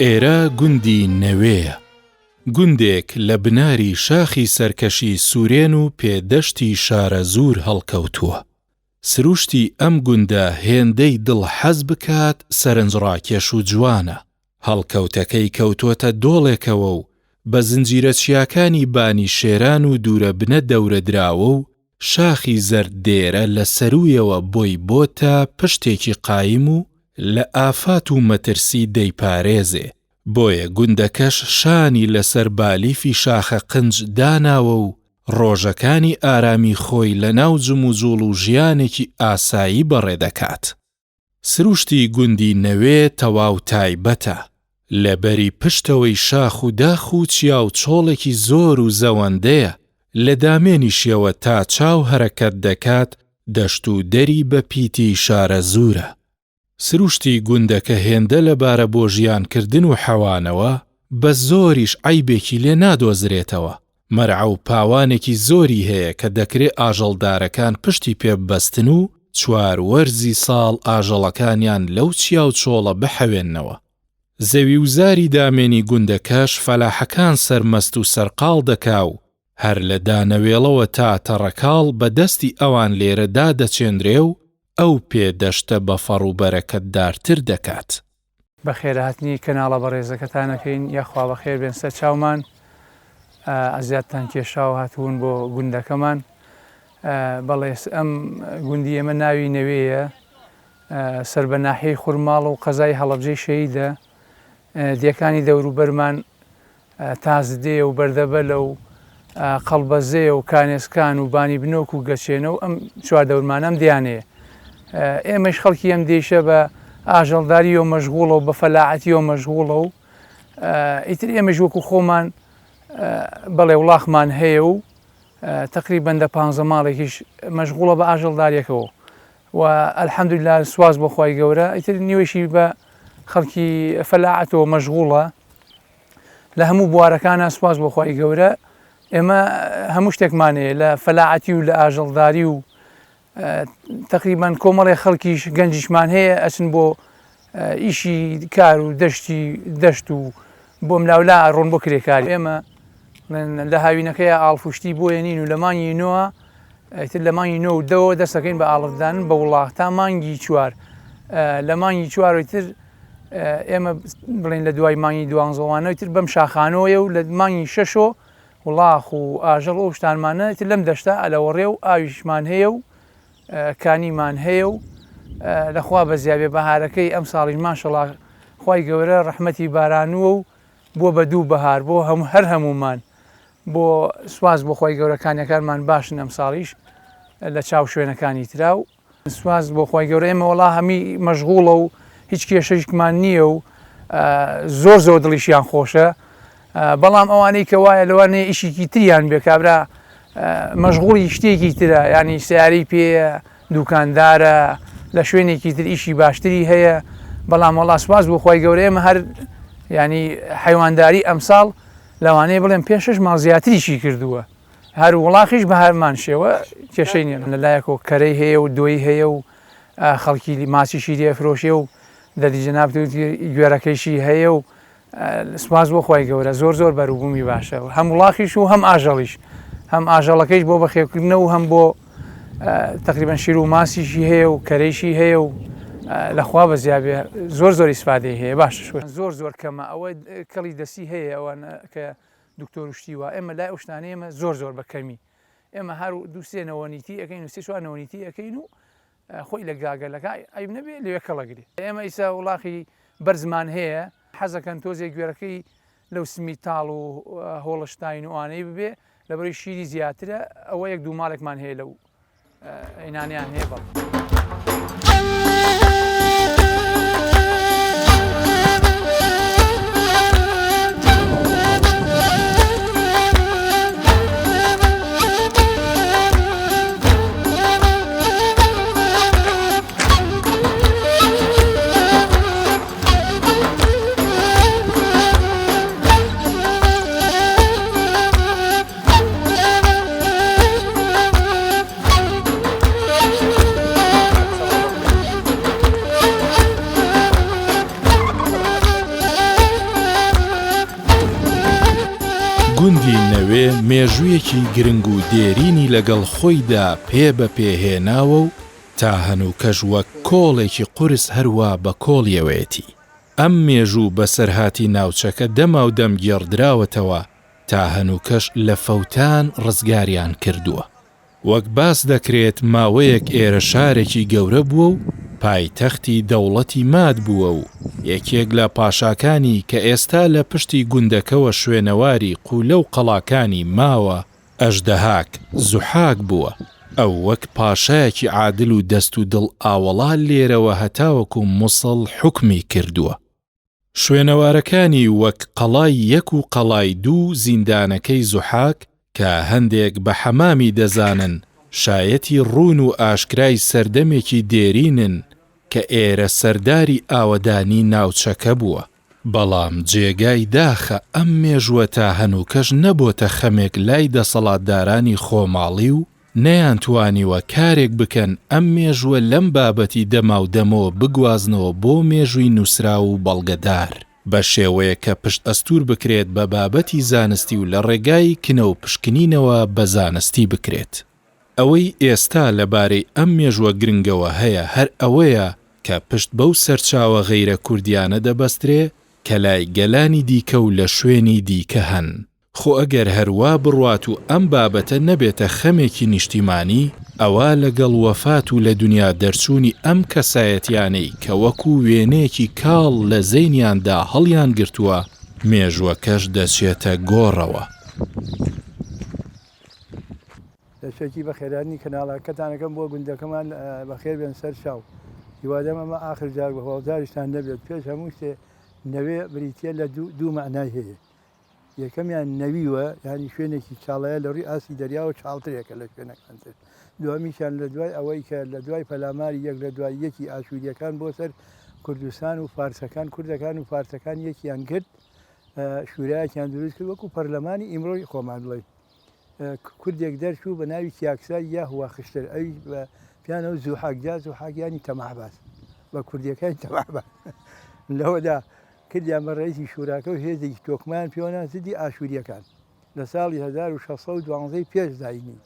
ئێرە گوندی نەوێیە. گوندێک لە بناری شاخی سەرکەشی سوورێن و پێدەشتی شارەزوور هەڵکەوتووە. سروشتی ئەم گوندە هێندەی دڵ حەز بکات سەرنجڕاکێش و جوانە. هەڵکەوتەکەی کەوتۆتە دۆڵێکەوە و بە زنجیرە چیاکانی بانی شێران و دوورەبنە دەورە دراوە و شاخی زەرددێرە لە سەروویەوە بۆی بۆتە پشتێکی قایم و لە ئافات و مەترسی دەیپارێزێ، بۆیە گوندەکەش شانی لەسەر بالیفی شاخە قنج داناوە و ڕۆژەکانی ئارامی خۆی لەناو جموجوڵ و ژیانێکی ئاسایی بەڕێ دەکات. سروشتی گوندی نەوێ تەواو تایبەتە، لە بەری پشتەوەی شاخ و داخ و چیا و چۆڵێکی زۆر و زەوەندەیە، لە دامێنیشیەوە تا چاو هەرەکەت دەکات دەشت و دەری بە پیتی شارەزوورە. سروشتی گوندەکە هێندە لەبارە بۆ ژیانکردن و حەوانەوە، بە زۆریش عەیبێکی لێ نادۆزرێتەوە، مەرعە و پاوانێکی زۆری هەیە کە دەکرێ ئاژەڵدارەکان پشتی پێ ببەستن و چوار وەرزی ساڵ ئاژەڵەکانیان لەو چیا و چۆڵە بحەوێننەوە. زەوی و زاری دامێنی گوندەکەش فەلاحەکان سەرمەست و سەرقاڵ دەکا و هەر لە دانەوێڵەوە تا تەڕەکاڵ بە دەستی ئەوان لێرە دادەچێنرێ و ئەو پێ دەشتە بە فەڕ و بەرەکەتدارتر دەکات. بەخێرهاتنی کەناڵە بەڕێزەکەتان ئەکەین یاخوا بەخێر بێن سەر چاومان ئەزیاتتان کێشاو هاتوون بۆ گوندەکەمان بەڵێ ئەم گوندی ئێمە ناوی نەوێیە سەر بە ناحیەی خورماڵ و قەزای هەڵەبجەی شەهیدە دێکانی دەوروبەرمان تازدێ و بەردەبەلە و قەڵبەزێ و کانێسکان و بانی بنۆک و گەچێنە و ئەم چواردەورمانە ئەم دێیانەیە. ئێمەیش خەڵکی ئەم دێیشە بە ئاژەڵدارییەوە مەشغوڵە و بە فەلاعەتیەوە مەشغوڵە و ئیتر ئێمەش وەکو خۆمان بەڵێ وڵاخمان هەیە و تقریبا دە پانزە ماڵێکیش مەشغوڵە بە ئاژەڵداریەکەوە و الحمدلله سواز بۆ خوای گەورە ئیتر نیوەشی بە خەڵکی فەلاعەتەوە مەشغوڵە لە هەموو بوارەکانا سوپاس بۆ خوای گەورە ئێمە هەموو شتێکمان هەیە لە فەلاعەتی و لە ئاژەڵداری و تقریبان کۆمەڵی خەڵکیش گەنجیشمان هەیە ئەچن بۆ ئیشی کار و دەشتی دەشت و بۆم لاولا ڕۆن بۆ کرێکاری ئێمە لە هاوینەکەی ئاڵفشتی بۆیە نین و لە مانگی نوە ئیتر لە مانگی نۆ و دەوە دەستەکەین بە ئاڵفدان بە وڵاخ تا مانگی چوار لە مانگی چوارەوەی تر ئێمە بڵێن لە دوای مانگی دوانزەوانەوەی تر بەم شاخانەوەیە و لە مانگی شەشۆ وڵاخ و ئاژەڵ ئەو شتانمانە تر لەم دەشتە ئەلەوەڕێ و ئاویشمان هەیە و کانیمان هەیە و لەخوا بەزیابێ بەهارەکەی ئەم ساڵیش ماشەڵا خوای گەورە ڕەحمەتی بارانووە و بووە بە دوو بەهار بۆ هەموو هەر هەموومان بۆ سواز بۆ خوای گەورە کانیەکانمان باشن ئەم ساڵیش لە چاو شوێنەکانی ترا و سوپاس بۆ خوای گەورە ئێمە وەڵا هەمی مەشغوڵە و هیچ کێشەیشکمان نییە و زۆر زۆر دڵیشیان خۆشە بەڵام ئەوانەی کە وایە لەوانەیە ئیشێکی تریان بێ کابرا مەشغوڵی شتێکی ترە ینی سیارەی پێیە دوکاندارە لە شوێنێکی تر ئیشی باشتری هەیە بەڵام وەڵا سوپاس بۆ خوای گەورە ئێمە هەر ینی حیوانداری ئەمساڵ لەوانەیە بڵێم پێ شش ماڵ زیاتریشی کردووە. هەر وڵاخیش بە هەمان شێوە کێشەی نیە لە لایەکەوە کەرەی هەیە و دۆی هەیە و خەڵکی ماسیشی لێ فرۆشێ و دەدی جەنابت وتی گوێرەکەیشی هەیە و سوپاس بۆ خوای گەورە زۆر زۆر بەروبوومی باشە هەم وڵاخیش و هەم ئاژەڵیش هەم ئاژەڵەکەیش بۆ بەخێوکردنە و هەم بۆ تقریبا شیر و ماسیشی هەیە و کەرەیشی هەیە و لەخوا بەزیابێ زۆر زۆر ئیسفادەی هەیە باشە زۆر زۆر کەمە ئەوە کەڵی دەستی هەیە ئەوانە کە دکتۆر و شتی وا ئێمە لای ئەو شتانەی ئێمە زۆر زۆر بە کەمی ئێمە هەر دوو سێ نەوەنیتی ئەەکەین و سێ چوار نەوەنیتی ئەەکەین و خۆی لە گاگەلەکە عیب نەبێ لەوێ کەڵەگری ئێمە ئیسا وڵاخی بەرزمان هەیە حەزەکەن تۆزێک گوێرەکەی لەو سمی تاڵ و هۆڵشتاین و ئەوانەی ببێ لەبەری شیری زیاترە ئەوە یەک دوو ماڵێکمان هەیە لەو ئەینانیان هەیە بەڵێ. گوندی نەوێ مێژوویەکی گرنگ و دێرینی لەگەڵ خۆیدا پێ بە پێ هێناوە و تا هەنووکەش وەک کۆڵێکی قورس هەروا بە کۆڵیەوەیەتی. ئەم مێژوو و بەسەرهاتی ناوچەکە دەماودەم گێڕدراوەتەوە تا هەنووکەش لە فەوتان ڕزگاریان کردووە. وەک باس دەکرێت ماوەیەک ئێرە شارێکی گەورە بووە و پایتەختی دەوڵەتی ماد بووە و یەکێک لە پاشاکانی کە ئێستا لە پشتی گوندەکەوە شوێنەواری قولە و قەڵاکانی ماوە ئەژدەهاک، زوحاک، بووە. ئەو وەک پاشایەکی عادل و دەست و دڵ ئاوەڵا لێرەوە هەتاوەکو موسڵ حوکمی کردووە. شوێنەوارەکانی وەک قەڵای یەک و قەڵای دوو و زیندانەکەی زوحاک کە هەندێک بە حەمامی دەزانن شایەتی ڕوون و ئاشکرای سەردەمێکی دێرینن کە ئێرە سەرداری ئاوەدانی ناوچەکە بووە. بەڵام جێگای داخە ئەم مێژووە تا هەنووکەش نەبۆتە خەمێک لای دەسەڵاتدارانی خۆماڵی و نەیانتوانیوە کارێک بکەن ئەم مێژووە لەم بابەتی دەماودەمەوە بگوازنەوە بۆ مێژووی نووسراو و بەڵگەدار بە شێوەیەک کە پشتئەستوور بکرێت بە بابەتی زانستی و لە ڕێگای کنە و پشکنینەوە بە زانستی بکرێت. ئەوەی ئێستا لە بارەی ئەم مێژووە گرنگەوە هەیە هەر ئەوەیە کە پشت بەو سەرچاوە غەیرە کوردیانە دەبەسترێ کە لای گەلانی دیکە و لە شوێنی دیکە هەن. خۆ ئەگەر هەر وا بڕوات و ئەم بابەتە نەبێتە خەمێکی نیشتیمانی، ئەوا لەگەڵ وەفات و لە دونیا دەرچوونی ئەم کەسایەتیانەی کە وەکو وێنەیەکی کاڵ لە زەینیاندا هەڵیانگرتووە، مێژووەکەش دەچێتە گۆڕەوە. دەستپێکی بەخێرهاتنی کەناڵەکەتان ئەکەم بۆ گوندەکەمان بەخێر بێن سەر چاو هیوادەم ئەمە ئاخر جار و هەواڵجاریشتان نەبێت پێش هەموو شتێ نەوێ بریتیە لە دوو دوو مەعنای هەیە یەکەمیان نەویوە یانی شوێنێکی چاڵەیە لە ڕووی ئاستی دەریاوە چاڵترێکە لە شوێنەکان تر دووەمیشیان لە دوای ئەوەی کە لە دوای پەلاماری یەک لە دوای یەکی ئاشووریەکان بۆ سەر کوردستان و فارسەکان کوردەکان و فارسەکان یەکیان گرت شورایەکیان دروست کرد وەکو پەرلەمانی ئیمڕۆی خۆمان بڵێ کوردێک دەرچوو بە ناوی کیاکسا یا هوا خشتر ئەوی بە پیانەوە زوحاک جا زوحاک ینی تەماحباز بە کوردیەکانی تەماحباز لەوەدا کردیان بە ڕئیسی شوراکە و هێزێکی تۆکمەیان پێوەنا زدی ئاشوورییەکان. لە ساڵی 1612 ی پێش زایینی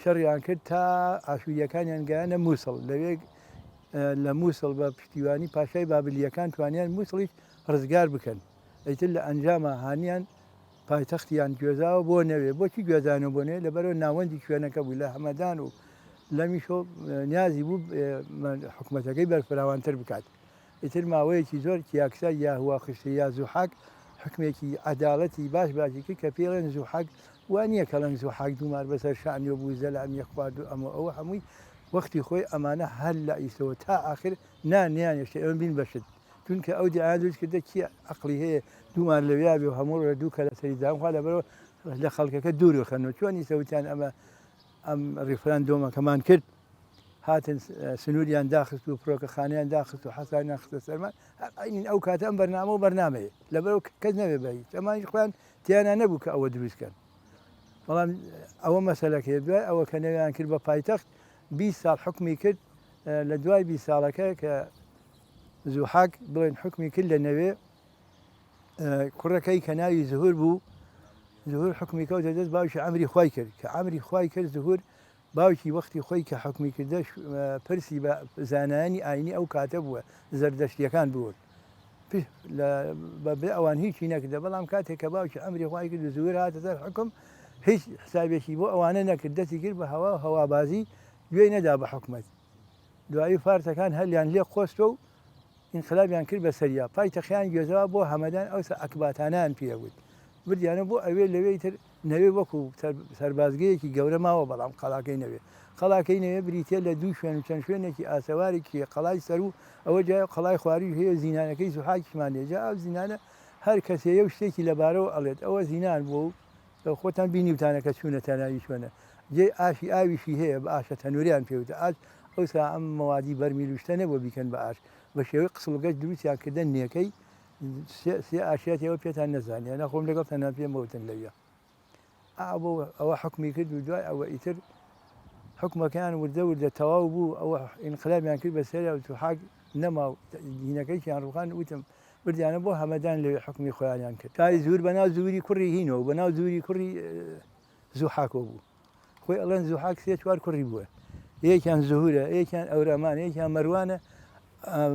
شەڕیان کرد تا ئاشوورییەکانیان گەیانە مووسڵ، لەوێ لە مووسڵ بە پشتیوانی پاشای بابلییەکان توانیان مووسڵیش ڕزگار بکەن. ئیتر لە ئەنجاما هانیان پایتەختیان گوێزاوە بۆ نەوێ. بۆچی گوێزانەوە بۆ نەوێ؟ لەبەرئەوە ناوەندی شوێنەکە بوو لە هەمەدان و لەمیشۆ نیازی بوو حکومەتەکەی بەرفراوانتر بکات. ئیتر ماوەیەکی زۆر کیاکسا یا هواخشتر یا زوحاک حوکمێکی عەدالەتی باش باسی کرد کە پێی ڵێن زوحاک وا نییە کە ڵێن زوحاک دوومار بەسەر شانیەوە بوو زەلامی خوارد و ئەمە ئەوە هەمووی وەختی خۆی ئەمانە هەر لە ئیسەوە تا ئاخر نا نیانێشتە ئێمە بین بە شت چونکە ئەو دیعایان دروست کردە کی عەقڵی هەیە دوومار لەویا بێ و هەموو ڕۆژ دوو کەلە سەری دام خوا لەبەرەوە لە خەڵکەکە دوور بخەنەوە چۆن ئیسە وتیان ئەمە ئەم ڕیفراندۆمەکەمان کرد هاتن سنووریان داخست و فرۆکەخانەیان داخست و حەسانیان خستە سەرمان هەر عینین ئەو کاتە ئەم بەرنامە و بەرنامەیە لەبەرەوە کەس نەبێ بە هیچ ئەمانیش خۆیان تیانا نەبوو کە ئەوە دروست کەن. بەڵام ئەوە مەسەلەکەیە دوای ئەوە کە نەوێیان کرد بە پایتەخت 20 ساڵ حکومی کرد لە دوای 20 ساڵەکە کە زوحاک بڵێن حکومی کرد لە نەوێ کوڕەکەی کە ناوی زهور بوو زهور حکومی کەوتە دەست باوکی ئەمری خۆی کرد کە ئەمری خۆی کرد زهور باوکی وەختی خۆی کە حکومی کردە پرسی بە زانایانی ئاینی ئەو کاتە بووە زەردەشتیەکان بوون بە بێ ئەوان هیچی نەکردە بەڵام کاتێک کە باوکی ئەمری خوای کرد و زهور هاتە سەر حکم هیچ حسابێکی بۆ ئەوانە نەکرد دەستی کرد بە هەوا و هەوابازی گوێی نەدا بە حکومەت دوایی فارسەکان هەلیان لێ قۆستەوە و ئینقلابیان کرد بە سەریا پایتەخیان گوێزەوە بۆ هەمەدان ئەوسا ئەکباتانیان پێ وت بردیانە بۆ ئەوێ لەوێی تر نەوێ وەکو سەربازگەیەکی گەورە ماوە بەڵام قەڵاکەی نەوێ قەڵاکەی نەوێ بریتیە لە دوو شوێن و چەند شوێنێکی ئاسەوارێکی هەیە قەڵای سەروو ئەوە جای قەڵای خوارووی هەیە زینانەکەی زوحاکیشمان لێ جا ئەو زینانە هەر کەسێیە و شتێکی لەبارەوە ئەڵێت ئەوە زینان بووە و خۆتان بینیوتانە کە چوونەتە ناوی چۆنە جێی ئاشی ئاویشی هەیە بە ئاشە تەنوریان پێ وتە ئاش ئەوسا ئەم مەوادی بەرمیل و شتە نەبووە بیکەن بە ئاش بە شێوەی قسڵگەش دروستیان کردە نێکەی سێ سێ ئاشیاتی ئەوە پێتان نەزانیە نە خۆم لەگەڵ تەنها پێم وتن لەویا ئا بۆ ئەوە حکومی کرد و دوای ئەوە ئیتر حکومەکەیان وردە وردە تەواو بوو ئەوە ئینقلابیان کرد بە سەریا و زوحاک نەما و دینەکەیشیان ڕوخان وتم بردیانە بۆ هەمەدان لەوێ حکومی خۆیانیان کرد تای زور بەناو زوری کوڕی هینەوە بەناو زوری کوڕی زوحاکەوە بوو خۆی ئەڵێن زوحاک سێ چوار کوڕی بووە یەکیان زهورە یەکیان ئەورامان یەکیان مەروانە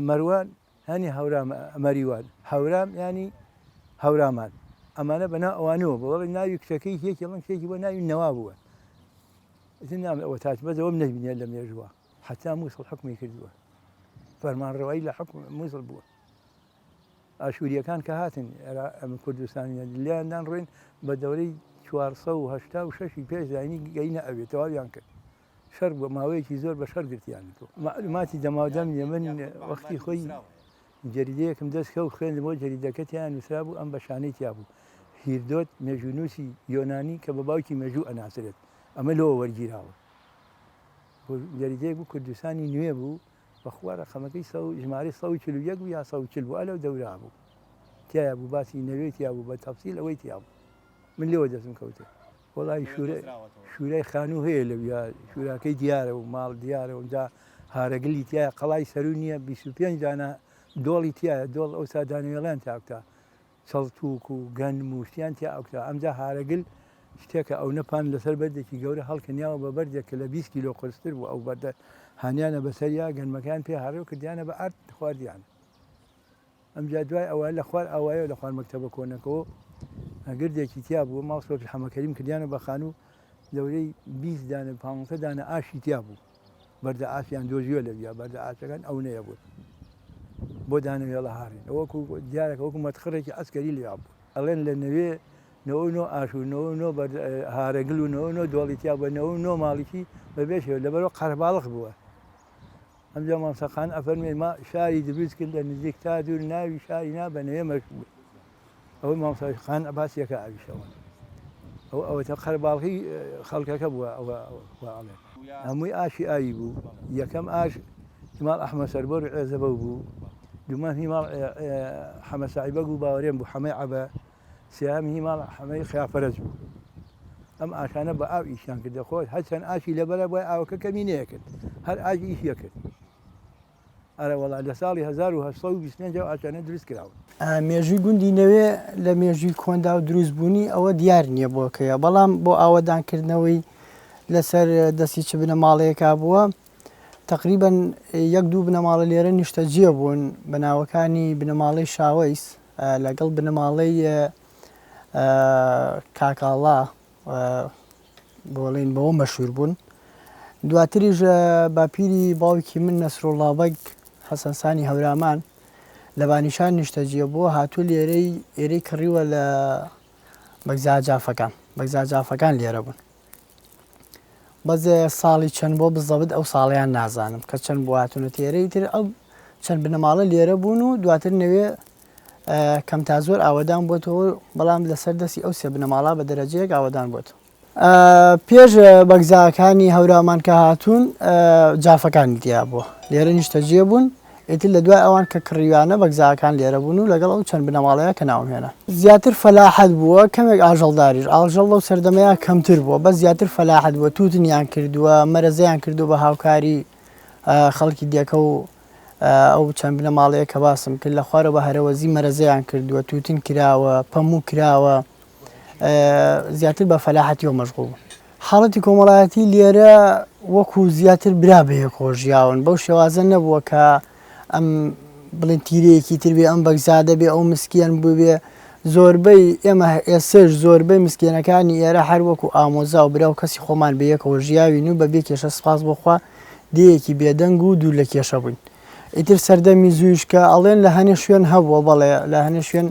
مەروان یانی هەورام مەریوان هەورام یانی هەورامان ئەمانە بە ناو ئەوانەوە بووە بەڵێ ناوی کچەکەی یەکی ئەڵێن کچێکی بووە ناوی نەوا بووە ئیتر نام ئەوە تاچ بەس ئەوەم نەبینیە لە مێژووە حتا مووسڵ حکومی کردووە فەرمانڕەوایی لە حکم مووسڵ بووە ئاشووریەکان کە هاتن ئەم کوردستانیە لێیاندان ڕۆین بە دەورەی 486 پێش زایینی گەینە ئەوێ تەواویان کرد شەر بووە ماوەیەکی زۆر بە شەر گرتیان تۆ مەعلوماتی دەماودەم نیە من وەختی خۆی جەریدەیەکم دەست کەوت خوێندمەوە جەریدەکە تیایا نووسرابوو ئەم بەشانەی تیا بوو هیردۆت مێژوونووسی یۆنانی کە بە باوکی مێژوو ئەناسرێت ئەمە لەوە وەرگیراوە جەریدەیەک بوو کوردستانی نوێ بوو بەخوا ڕەقەمەکەی سە ژمارەی 141 بوو یا 140 بوو ئەلەو دەورا بوو تیایا بوو باسی نەوێ تیا بوو بە تەفسیل ئەوەی تیا بوو من لێوە دەستم کەوتێ وەڵای شورای خانوو هەیە لەویا شوراکەی دیارە و ماڵ دیارە و جا هارەگلی تایە قەڵای سەرو نییە 25 دانە دۆڵی تایە دۆڵ ئەوسا دانەوێڵیان تاکتا چەڵتوک و گەنم و شتیان تیا ئەوکتا ئەمجا هارەگل شتێکە ئەو نەپان لەسەر بەردێکی گەورە هەڵکەنیاوە بە بەردێک کە لە 20 کیلۆ قورستر بوو ئەو بەردە هانیانە بەسەریا گەنمەکان پێ هاڕێ و کردیانە بە ئارد خواردیان ئەمجا دوای ئەوە لە خوار ئاوایەوە لە خوار مەکتەبە کۆنەکەوە گردێکی تیا بوو ماڵ سۆفی حەمەکەریم کردیانە بە خانوو دەورەی 20 دانە پانزە دانە ئاشی تیا بوو بەردە ئاشیان دۆزیوە لەویا بەردە ئاشەکان ئەو نەیە بوون بۆ دانەوێڵە هاڕین وەکو دیارەکە وەکو مەتخڕێکی عەسکەری لێیا بوو ئەڵێن لە نەوێ نەوە نۆ ئاش و نەوە نۆ هارەگل و نەوە نۆ دۆڵی تیا بووە نەوە نۆ ماڵیی بەبێ شێوە لەبەرەوە قەرەباڵغ بووە ئەمجا مامۆستا قانع ئەفەرموێ ما شاری دروست کرد لە نزیک تا دوور ناوی شاری نا بە نوێ مەشهور ئەوەی مامۆستا قانع باسی ئەکا ئەویش ئەوە ئەو ئەوەتە قەرەباڵغی خەڵکەکە بووە ئەوە وا ئەڵێ هەمووی ئاشی ئاوی بوو یەکەم ئاش هی ماڵ ئەحمەد سەربۆر و عێزەبەو بوو دووەم هی ماڵ حەمە سەعی بەگ و باوەرێن بوو حەمەی عەبە سێیەم هی ماڵ حەمەی خیاپەرەست بوو. ئەم ئاشانە بە ئاو ئیشیان کرد دەخۆ هەرچەند ئاشی لەبەرە بوای ئاوەکە کەمی نەیەکرد هەر ئاش ئیشی ئەکرد. ئەرە وەڵا لە ساڵی 1825 ئەو ئاشانە دروست کراون. مێژووی گوندی نەوێ لە مێژووی کۆندا و دروست بوونی ئەوە دیار نییە بۆ کەیە بەڵام بۆ ئاوەدان کردنەوەی لەسەر دەستی چ بنەماڵەیەکا بووە تەقریبەن یەک دوو بنەماڵە لێرە نیشتەجێ بوون بە ناوەکانی بنەماڵەی شاوەیس لەگەڵ بنەماڵەی کاکاڵا بۆڵین بەوە مەشهور بوون دواتریش باپیری باوکی من نەسروڵڵا بەگ حەسەنسانی هەورامان لە بانیشان نیشتەجێ بووە هاتوو لێرەی ئێرەی کڕیوە لە بەگزا جافەکان بەگزا جافەکان لێرە بوون بەس ساڵی چەند بۆ بزەبت ئەو ساڵیان نازانم کە چەند بۆ هاتوونەتە ئێرە ئیتر ئەو چەند بنەماڵە لێرە بوون و دواتر نەوێ کەم تا زۆر ئاوەدان بۆتەوە بەڵام لەسەر دەستی ئەو سێ بنەماڵە بە دەرەجەیەک ئاوەدان بۆتەوە پێش بەگزاکانی هەورامان کە هاتوون جافەکانی تیا بووە لێرە نیشتەجێ بوون. ئیتر لە دوای ئەوان کە کڕیویانە بەگزاکان لێرە بوون و لەگەڵ ئەو چەند بنەماڵەیە کە ناوم هێنا. زیاتر فەلاحەت بووە، کەمێک ئاژەڵداریش، ئاژەڵ لەو سەردەمەیا کەمتر بووە، بەس زیاتر فەلاحەت بووە، تووتنیان کردووە، مەرەزەیان کردووە بە هاوکاری خەڵکی دێکە و ئەو چەند بنەماڵەیە کە باسم کرد لە خوارەوە بە هەرەوەزی مەرەزەیان کردووە، تووتن کراوە، پەموو کراوە، زیاتر بە فەلاحەتیەوە مەشغوڵ بوون. حاڵەتی کۆمەڵایەتی لێرە وەکو زیاتر برا بەیەکەوە ژیاون بەو شێوازە نەبووە کە ئەم بڵێن تیرەیەکی تر بێ ئەم بەگزادە بێ ئەو مسکیان بووبێ زۆربەی ئێمە ئێسش زۆربەی مسکێنەکانی ئێرە هەر وەکو ئامۆزا و برا و کەسی خۆمان بەیەکەوە ژیاوین و بەبێ کێشە سپاس بۆ خوا دێیەکی بێدەنگ و دوور لە کێشە بووین ئیتر سەردەمی زوویش کە ئەڵێن لە هەنێ شوێن هەبووە بەڵێ لە هەنێ شوێن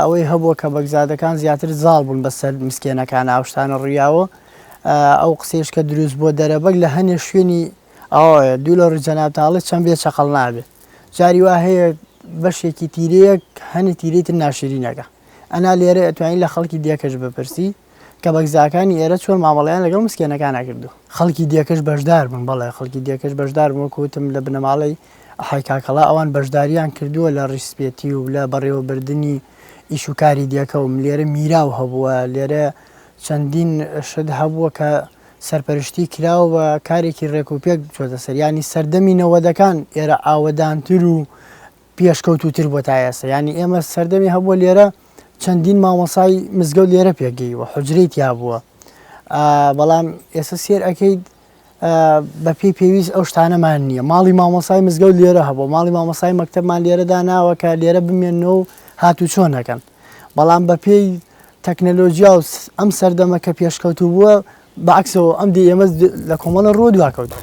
ئەوەی هەبووە کە بەگزادەکان زیاتر زاڵ بوون بەسەر مسکێنەکان ئەو شتانە ڕوویاوە ئەو قسەیش کە دروست بووە دەرەبەگ لە هەنێ شوێنی ئەوەیە دوو لە ڕووی جەنابتان ئەڵێ چەند بێ چەقەڵ نابێ جاری وا هەیە بەشێکی تیرەیەک هەنێ تیرەی تر ناشرینەکە ئەنا لێرە ئەتوانی لە خەڵکی دێکەش بپرسی کە بەگزاکانی ئێرە چۆن مامەڵەیان لەگەڵ مسکێنەکانا کردووە. خەڵکی دێکەش بەشدار بوون، بەڵێ خەڵکی دێکەش بەشدار بوون، وەکو وتم لە بنەماڵەی ئەحەی کاکەڵا ئەوان بەشدارییان کردووە لە ڕیشسپێتی و لە بەڕێوەبردنی ئیش و کاری دێکە و لێرە میراو هەبووە، لێرە چەندین شت هەبووە کە سەرپەرشتی کراوە و کارێکی ڕێکوپێک چۆتە سەر، یانی سەردەمی نەوەدەکان ئێرە ئاوەدانتر و پێشکەوتووتر بووە تا ئێستا، یانی ئێمە سەردەمی هەبووە لێرە چەندین مامۆسای مزگەوت لێرە پێگەیوە حجرەی تیا بووە بەڵام ئێستا سێر ئەەکەیت بە پێی پێویست ئەو شتانەمان نییە ماڵی مامۆسای مزگەوت لێرە هەبوو ماڵی مامۆسای مەکتەبمان لێرەدا ناوە کە لێرە بمێنەوە و هاتوچۆ نەکەن بەڵام بە پێی تەکنەلۆژیا و ئەم سەردەمە کە پێشکەوتوو بووە بە عەکسەوە ئەم دی ئێمە لە کۆمەڵە ڕووە دواکەوتووە.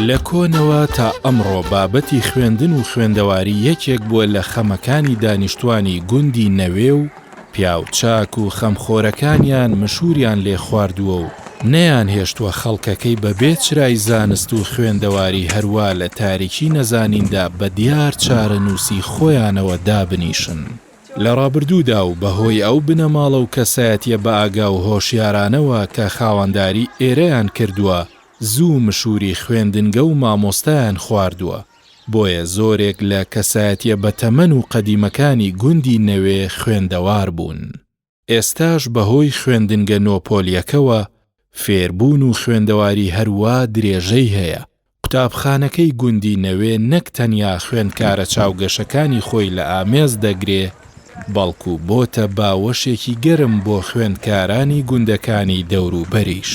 لە کۆنەوە تا ئەمڕۆ بابەتی خوێندن و خوێندەواری یەکێک بووە لە خەمەکانی دانیشتوانی گوندی نەوێ و پیاو چاک و خەمخۆرەکانیان مشووریان لێ خواردووە و نەیانهێشتووە خەڵکەکەی بە بێ چرای زانست و خوێندەواری هەروا لە تاریکی نەزانیندا بە دیار چارەنووسی خۆیانەوە دابنیشن. لە ڕابردوودا و بە هۆی ئەو بنەماڵە و کەسایەتییە بەئاگا و هۆشیارانەوە کە خاوەنداری ئێرەیان کردووە، زوو مشووری خوێندنگە و مامۆستایان خواردووە، بۆیە زۆرێک لە کەسایەتییە بەتەمەن و قەدیمەکانی گوندی نەوێ خوێندەوار بوون. ئێستاش بەهۆی خوێندنگە نۆپۆلیەکەوە فێربوون و خوێندەواری هەروا درێژەی هەیە، قوتابخانەکەی گوندی نەوێ نەک تەنیا خوێندکارە چاوگەشەکانی خۆی لە ئامێز دەگرێ، بەڵکو بۆتە باوەشێکی گەرم بۆ خوێندکارانی گوندەکانی دەوروبەریش.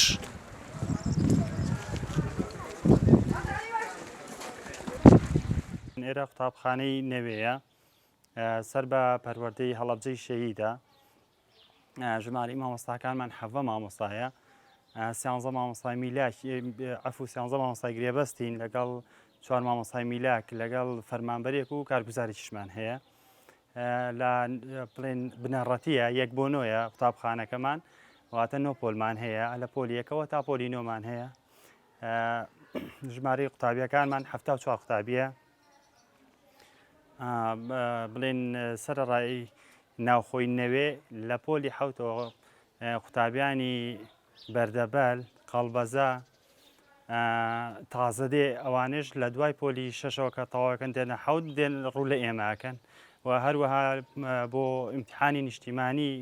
ئێرە قوتابخانەی نەوێیە سەر بە پەروەردەی هەڵەبجەی شەهیدە ژمارەی مامۆستاکانمان حەڤە مامۆستایە سیانزە مامۆستای میلاک عەفو سیانزە مامۆستای گرێبەستین لەگەڵ چوار مامۆستای میلاک لەگەڵ فەرمانبەرێک و کارگوزارێکیشمان هەیە لە پلێن بنەڕەتیە یەک بۆ نۆیە قوتابخانەکەمان واتە نۆ پۆلمان هەیە لە پۆلی یەکەوە تا پۆلی نۆمان هەیە ژمارەی قوتابیەکانمان 74 قوتابیە بڵێن سەرەڕای ناوخۆی نەوێ لە پۆلی حوتەوە قوتابیانی بەردەبەل قەڵبەزە تازە دێ ئەوانش لە دوای پۆلی شەشەوە کە تەواوەکەن دێنە حوت دێن ڕوو لە ئێماکەن و هەروەها بۆ ئیمتحانی نیشتیمانی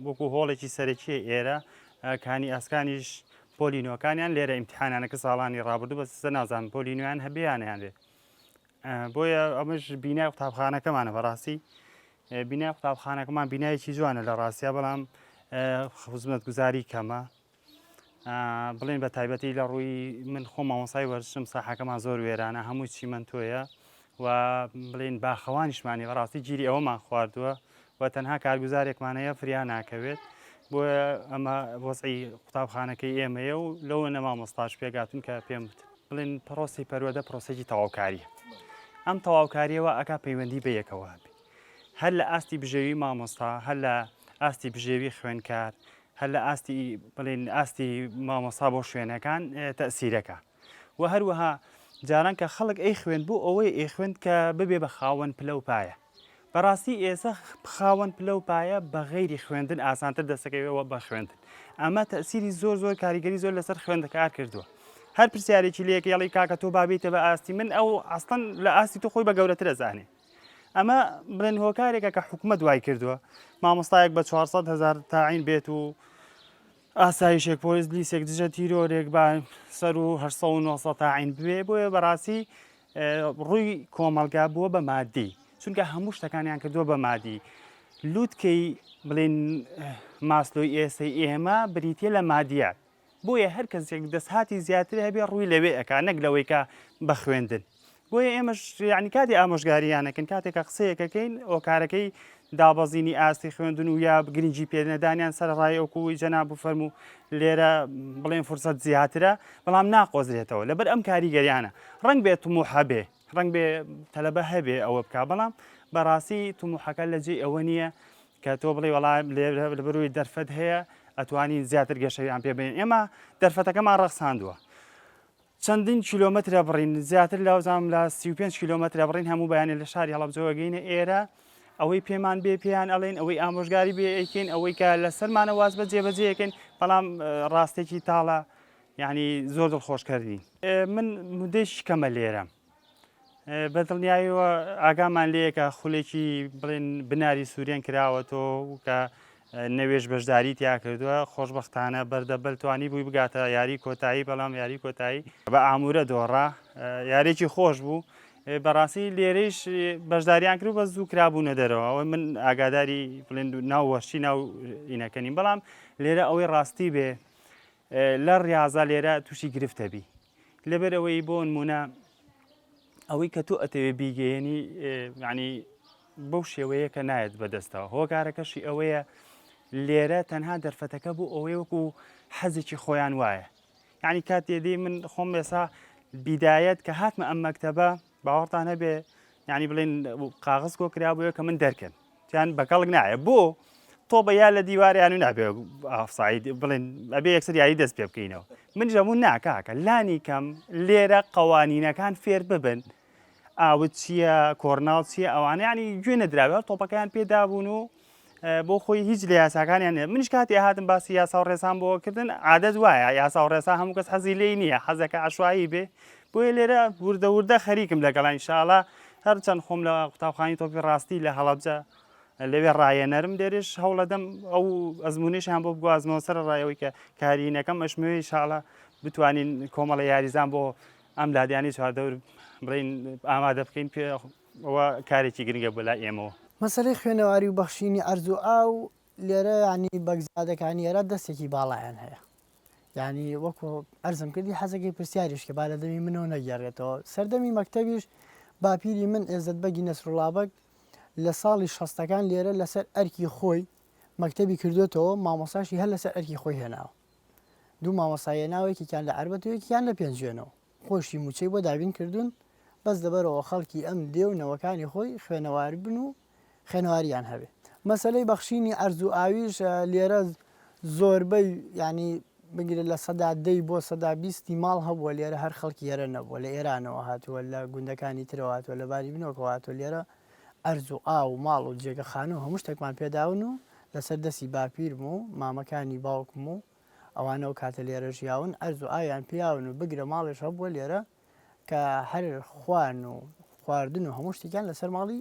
وەکو هۆڵێکی سەرەکیە ئێرە کانی ئاسکانیش پۆلی نۆکانیان لێرە ئیمتحانانەکە ساڵانی ڕابردوو بەس نازانم پۆلی نوێیان هەبیانیان بێ. بۆیە ئەمەش بینای قوتابخانەکەمانە بەڕاستی بینای قوتابخانەکەمان بینایەکی جوانە لە ڕاستیا بەڵام خزمەتگوزاری کەمە بڵێن بە تایبەتی لە ڕووی من خۆ مامۆسای وەرزشم ساحەکەمان زۆر وێرانە هەمووی چیمەنتۆیە و بڵێن باخەوانیشمانی بەڕاستی گیری ئەوەمان خواردووە و تەنها کارگوزارێکمان هەیە فریا ناکەوێت بۆیە ئەمە وەزعی قوتابخانەکەی ئێمەیە و لەوە نە مامۆستاش پێگاتون کە پێم وت بڵێن پرۆسی پەروەدە پرۆسێکی تەواوکاریە ئەم تەواوکاریەوە ئەک پەیوەندی بە یەکەوە هەبێ هەر لە ئاستی بژێوی مامۆستا هەر لە ئاستی بژێوی خوێنکار هەر لە ئاستی بڵێن ئاستی مامۆستا بۆ شوێنەکان تەسیرەکە و هەروەها جاران کە خەڵک ئەی خوێند بۆ ئەوەی ئەیخوێند کە ببێ بە خاوەن پلە و پایە بەڕاستی ئێسە خاوەن پلە و پایە بە غەیری خوێندن ئاسانتر دەستەکەوێەوە بە خوێندن ئەمە تەسیری زۆر زۆر کاریگەری زۆر لەسەر خوێندەکار کردووە هەر پرسیارێکی لەیەکە یاڵی کاکە تۆ بابیتە بە ئاستی من ئەو ئەستن لە ئاستی تۆ خۆی بە گەورەترە زانێ ئەمە بڵێن هۆکارێکە کە حکومت وای کردووە مامۆستایەک بە 400 هزار تاعین بێت و ئاسایشێک پۆلیس لیسێک دژە تیرۆرێک بە سەر و 800 و 900 تاعین بوێ بۆیە بەڕاستی ڕووی کۆمەڵگا بووە بە مادی چونکە هەموو شتەکانیان کردووە بە مادی لوتکەی بڵێن ماسلۆی ئێسەی ئێمە بریتە لە مادیات بۆیە هەر کەسێک دەستهاتی زیاتر هەبێ ڕووی لەوێ ئەکا نەک لەوەی کە بە خوێندن بۆیە ئێمەش یعنی کاتی ئامۆژگاریانەکەن کاتێک کە قسەیەکەکەین ئۆکارەکەی دابەزینی ئاستی خوێندن و یا گرنگی پێنەدانیان سەر ڕای ئەوکوی جەناب و فەرموو لێرە بڵێن فرسەت زیاترە بەڵام ناقۆزرێتەوە لەبەر ئەم کاریگەریانە ڕنگ بێت طموح هەبێ ڕنگ بێ تەلەبە هەبێ ئەوە بک بەڵام بەڕاستی طموحەکە لە جێی ئەوە نییە کە تۆ بڵێ وەڵا لێرە لەبەروی دەرفەت هەیە ئەتوانین زیاتر گەشەویان پێ بێن ئێمە دەرفەتەکەمان ڕەخساندووە چەندین کیلۆمەترە بڕین زیاتر لە وزانم لە 35 کیلۆمەترە بڕین هەموو بەیانێ لە شاری هەڵەبجەوە گەینە ئێرە ئەوەی پێمان بێ پێیان ئەڵێن ئەوەی ئامۆژگاری بێ ئەیکەین ئەوەی کە لەسەرمانە واز بە جێبەجێەکەین بەڵام ڕاستێکی تاڵە یعنی زۆر دڵخۆشکەر نین من مدەیش کەمە لێرەم بە دڵنیایەوە ئاگامان لێیە کە خولێکی بڵێن بناری سوورێن کراوەتەوە و کە نەوێش بەشداری تیا کردووە خۆشببختانە بەردەبەل توانی بووی بگاتە یاری کۆتایی بەڵام یاری کۆتایی بە ئامورە دۆڕا یاریێکی خۆش بوو بەڕاستی لێرەیش بەشداریان کرد بە زوو کرابوونە دەرەوە ئەوەی من ئاگاداری بڵێن ناو وەرشی ناو ئینەکەنیم بەڵام لێرە ئەوەی ڕاستی بێ لە ڕاضە لێرە تووشی گرفتە بی لەبەر ئەوەی بۆ نمونە ئەوەی کە تۆ ئەتەوێ بیگەیەنی ینی بەو شێوەیە کە نایەت بەدەستەوە هۆکارەکەشی ئەوەیە لێرە تەنها دەرفەتەکە بۆ ئەوەی وەکو حەزێکی خۆیان وایە یعنی کاتێ دی من خۆم ئێسا بیدایەت کە هاتمە ئەم مەکتەبە باوەڕتان هەبێ یعنی بڵێن قاغز کۆ کرابووە کە من دەرکەن تیان بەکەڵک نایە بۆ تۆ بە یا لە دیواریان و نابێ ئافساید بڵێن ئەبێ یەکسەر یاری دەست پێ بکەینەوە من ژەمون ناکاکە لانی کەم لێرە قەوانینەکان فێر ببن ئاوت چییە کۆرناڵ چییە ئەوانە ینی گوێ نەدراوە تۆپەکەیان پێدابوون و بۆ خۆی هیچ لە یاساکانیان نیە منیش کاتی هاتم باسی یاسا و ڕێسان بۆ کردن عادەت وایە یاسا و ڕێسا هەموو کەس حەزی لێی نییە حەزەکە عشوایی بێ بۆیە لێرە وردە وردە خەریکم لەگەڵان ئینشاءاللە هەرچەند خۆم لە قوتابخانی تۆپی ڕاستی لە هەڵەبجە لەوێ ڕایەنەرم لێرش هەوڵەدەم ئەو ئەزمونیشیان بۆ بگوازمەوە سەر ڕایەوەی کە کارینەکەم ئەشمەوێ ئینشاءاللە بتوانین کۆمەڵە یاریزان بۆ ئەم لادیانی چواردەور بڵین ئامادە بکەین پێ ئەوە کارێکی گرنگە بۆ لای ئێمەوە. مەسەلەی خوێنەواری و بەخشینی عەرز و ئاو لێرە یانی بەگزادەکانی ئێرە دەستێکی باڵایان هەیە یانی وەکو عەرزم کردی حەزەکەی پرسیاریش کە با لە دەمی منەوە نەگێڕێتەوە سەردەمی مەکتەبیش باپیری من عێزەت بەگی نەسروڵا بەگ لە ساڵی شەستەکان لێرە لەسەر ئەرکی خۆی مەکتەبی کردوێتەوە مامۆساشی هەر لەسەر ئەرکی خۆی هێناوە دوو مامۆسای هێناوە یەکێکیان لە عەربەت و یەکیان لە پێنجوێنەوە خۆشی موچەی بۆ دابین کردوون بەس لەبەرەوە خەڵکی ئەم دێ و نەوەکانی خۆی خوێنەوار بن و خوێنەواریان هەبێ. مەسەلەی بەخشینی ئەرز و ئاویش لێرە زۆربەی یانی بگرە لە سەدا دەی بۆ سەدا بیستی ماڵ هەبووە لێرە هەر خەڵکی ئێرە نەبووە لە ئێرانەوە هاتووە لە گوندەکانی ترەوە هاتووە لە باری بنۆکەوە هاتووە لێرە ئەرز و ئاو و ماڵ و جێگە خانوو و هەموو شتێکمان پێداون و لەسەر دەستی باپیرم و مامەکانی باوکم و ئەوانە ئەو کاتە لێرە ژیاون ئەرز و ئاویان پیاون و بگرە ماڵێش هەبووە لێرە کە هەر خوان و خواردن و هەموو شتێکیان لەسەر ماڵی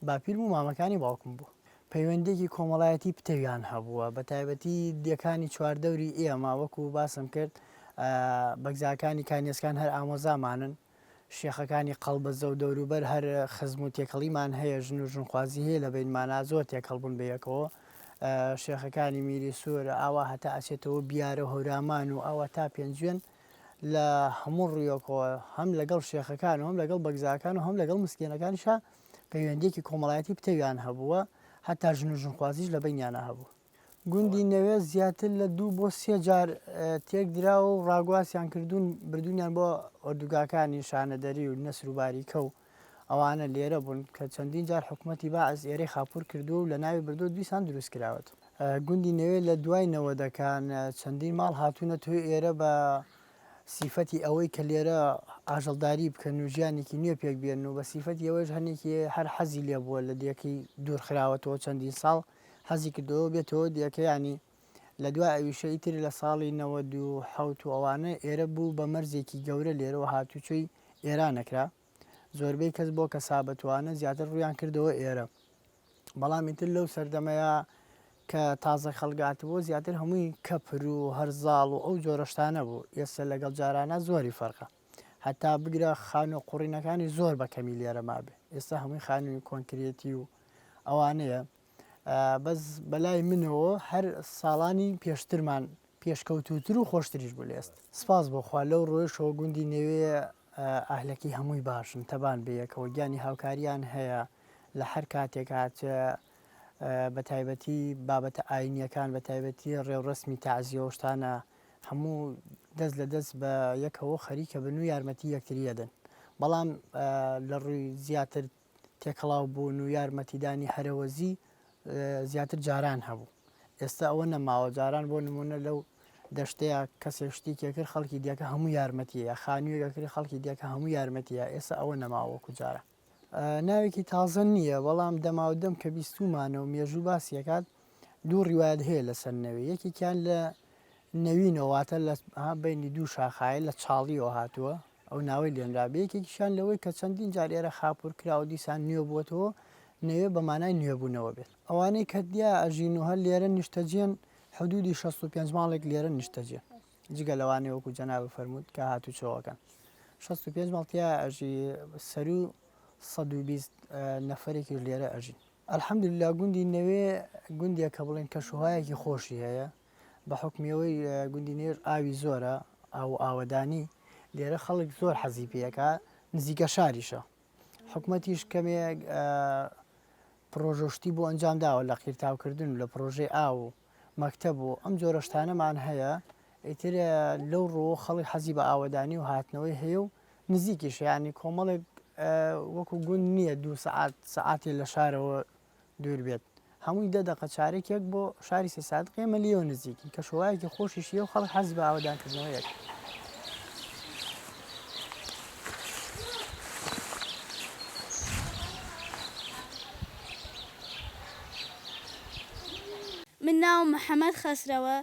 باپیرم و مامەکانی باوکم بوو. پەیوەندییەکی کۆمەڵایەتی پتەویان هەبووە، بە تایبەتی دێکانی چواردەوری ئێمە، وەکو باسم کرد بەگزاکانی کانیەسکان هەر ئامۆزامانن. شێخەکانی قەڵبەزە و دەوروبەر هەر خزم و تێکەڵیمان هەیە، ژن و ژنخوازی هەیە لە بەینمانا، زۆر تێکەڵ بوون بە یەکەوە. شێخەکانی میری سوور ئاوا هەتا ئەچێتەوە بیارە و هەورامان و ئاوا تا پێنجوێن لە هەموو ڕوویەکەوە هەم لەگەڵ شێخەکان و هەم لەگەڵ بەگزاکان و هەم لەگەڵ مسکێنەکانیشا پەیوەندییەکی کۆمەڵایەتی پتەویان هەبووە، هەتا ژن و ژنخوازیش لە بەینیانا هەبوو. گوندی نەوێ زیاتر لە دوو بۆ سێ جار تێکدراوە و ڕاگوازیان کردوون بردوونیان بۆ ئۆردوگاکانی شانەدەری و نەسر و باریکە و ئەوانە لێرە بوون کە چەندین جار حکوومەتی بەعس ئێرەی خاپوور کردووە و لە ناوی بردووە دیسان دروست کراوەتەوە. گوندی نەوێ لە دوای نەوەدەکان چەندین ماڵ هاتوونەتەوە ئێرە بە سیفەتی ئەوەی کە لێرە ئاژەڵداری بکەن و ژیانێکی نوێ پێک بێنن و بە سیفەتی ئەوەیش هەنێکی هەر حەزی لێ بووە لە دێکەی دوور خراوەتەوە چەندین ساڵ حەزی کردەوە بێتەوە دێکە یانی لە دوای ئەویشە ئیتر لە ساڵی 97 و ئەوانە ئێرە بوو بە مەرزێکی گەورە لێرەوە هاتوچۆی ئێران ئەکرا زۆربەی کەس بۆ کەسابەتوانە زیاتر ڕوویان کردەوە ئێرە بەڵام ئیتر لەو سەردەمەیە کە تازە خەڵک هاتبوو زیاتر هەمووی کەپر و هەرزاڵ و ئەو جۆرە شتانە بوو ئێستا لەگەڵ جارانە زۆری فەرقە هەتا بگرە خانوو قوڕینەکانی زۆر بە کەمی لێرە مابێ ئێستا هەمووی خانووی کۆنکرێتی و ئەوانەیە بەس بەلای منەوە هەر ساڵانی پێشترمان پێشکەوتووتر و خۆشتریش بوو لە ئێستا. سپاس بۆ خوا لەو ڕووەیشەوە گوندی نوێ ئەهلەکەی هەمووی باشن تەبان بەیەکەوە گیانی هاوکاریان هەیە لە هەر کاتێک هات بە تایبەتی بابەتە ئاینیەکان بە تایبەتی ڕێوڕەسمی تەعزیە و شتانە هەموو دەست لە دەست بە یەکەوە خەریکە بن و یارمەتی یەکتری ئەدەن بەڵام لە ڕووی زیاتر تێکەڵاو بوون و یارمەتیدانی هەرەوەزی زیاتر جاران هەبوو ئێستا ئەوە نەماوە جاران بۆ نمونە لەو دەشتەیە کەسێک شتێکی کرد خەڵکی دیەکە هەموو یارمەتیە خانوویەکە کرد خەڵکی دیەکە هەموو یارمەتیە ئێستا ئەوە نەماوە وەکو جاران ناوێکی تازە نییە بەڵام دەماودەم کە بیستوومانە و مێژوو باسی ئەکات دوو ڕیوایەت هەیە لەسەر نەوێ یەکێکیان لە نەوینەوە واتە لە بینی دوو شاخایە لە چاڵیەوە هاتووە ئەو ناوەی لێنرابێ یەکێکیشیان لەوەی کە چەندین جار ئێرە خاپوور کرا و دیسان نوێ بووەتەوە نەوێ بە مانای نوێبوونەوە بێت. ئەوانەی کە تیا ئەژین و هەر لێرە نیشتەجێن حدوودی 65 ماڵێک لێرە نیشتەجێن جگە لەوانەی وەکو جەنابت فەرمووت کە هاتوچۆ ئەکەن 65 ماڵ تیا ئەژی سەروو 120 نەفەرێکیش لێرە ئەژین. الحمدللە گوندی نەوێ گوندێکە بڵێن کەشوهوایەکی خۆشی هەیە بە حوکمی ئەوەی گوندی نێر ئاوی زۆرە ئاو و ئاوەدانی لێرە خەڵک زۆر حەزی پێەکە نزیکە شاریشە حکومەتیش کەمێک پرۆژە شتی بۆ ئەنجام داوە لە قیرتاوکردن و لە پرۆژەی ئاو و مەکتەب و ئەم جۆرە شتانەمان هەیە ئیتر لەو ڕووە خەڵک حەزی بە ئاوەدانی و هاتنەوەی هەیە و نزیکیشە یانی کۆمەڵێک وەکو گوند نییە دوو سەعات سەعاتێ لە شارەوە دوور بێت هەمووی دە دەقە چارەکێک بۆ شاری سەیسادق ئێمە لێوە نزیکین کەشوهەوایەکی خۆشیشیە و خەڵک حەزی بە ئاوەدانکردنەوەیەک. من ناوم محەمەد خەسرەوە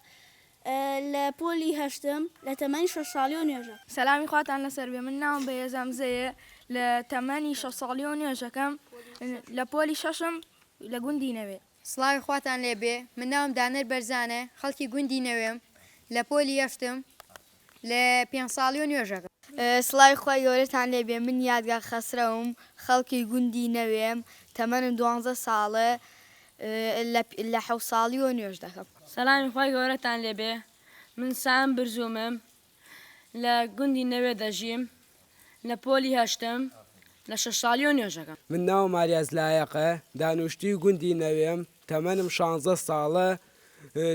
لە پۆلی هەشتم لە تەمەنی شەش ساڵیەوە نوێژەکەم. سەلامی خواتان لەسەر بێ من ناوم بەهێز هەمزەیە لە تەمەنی شەش ساڵیەوە نوێژەکەم لە پۆلی شەشم لە گوندی نەوێ. سڵاوی خواتان لێ بێ من ناوم دانەر بەرزانە خەڵکی گوندی نەوێم لە پۆلی هەشتم لە پێنج ساڵیەوە نوێژەکەم. سڵاوی خوای گەورەتان لێ بێ من یادگار خەسرەوم خەڵکی گوندی نەوێم تەمەنم دوانزە ساڵە لە حەوت ساڵیەوە نوێژ دەکەم. سەلامی خوای گەورەتان لێ بێ من سام برزومم لە گوندی نەوێ دەژیم لە پۆلی هەشتم لە شەش ساڵیەوە نوێژەکەم. من ناوم ئاریاس لایەقە دانوشتوی گوندی نەوێم تەمەنم شانزە ساڵە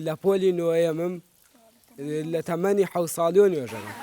لە پۆلی نۆیەمم لە تەمەنی حەوت ساڵیەوە نوێژەکەم.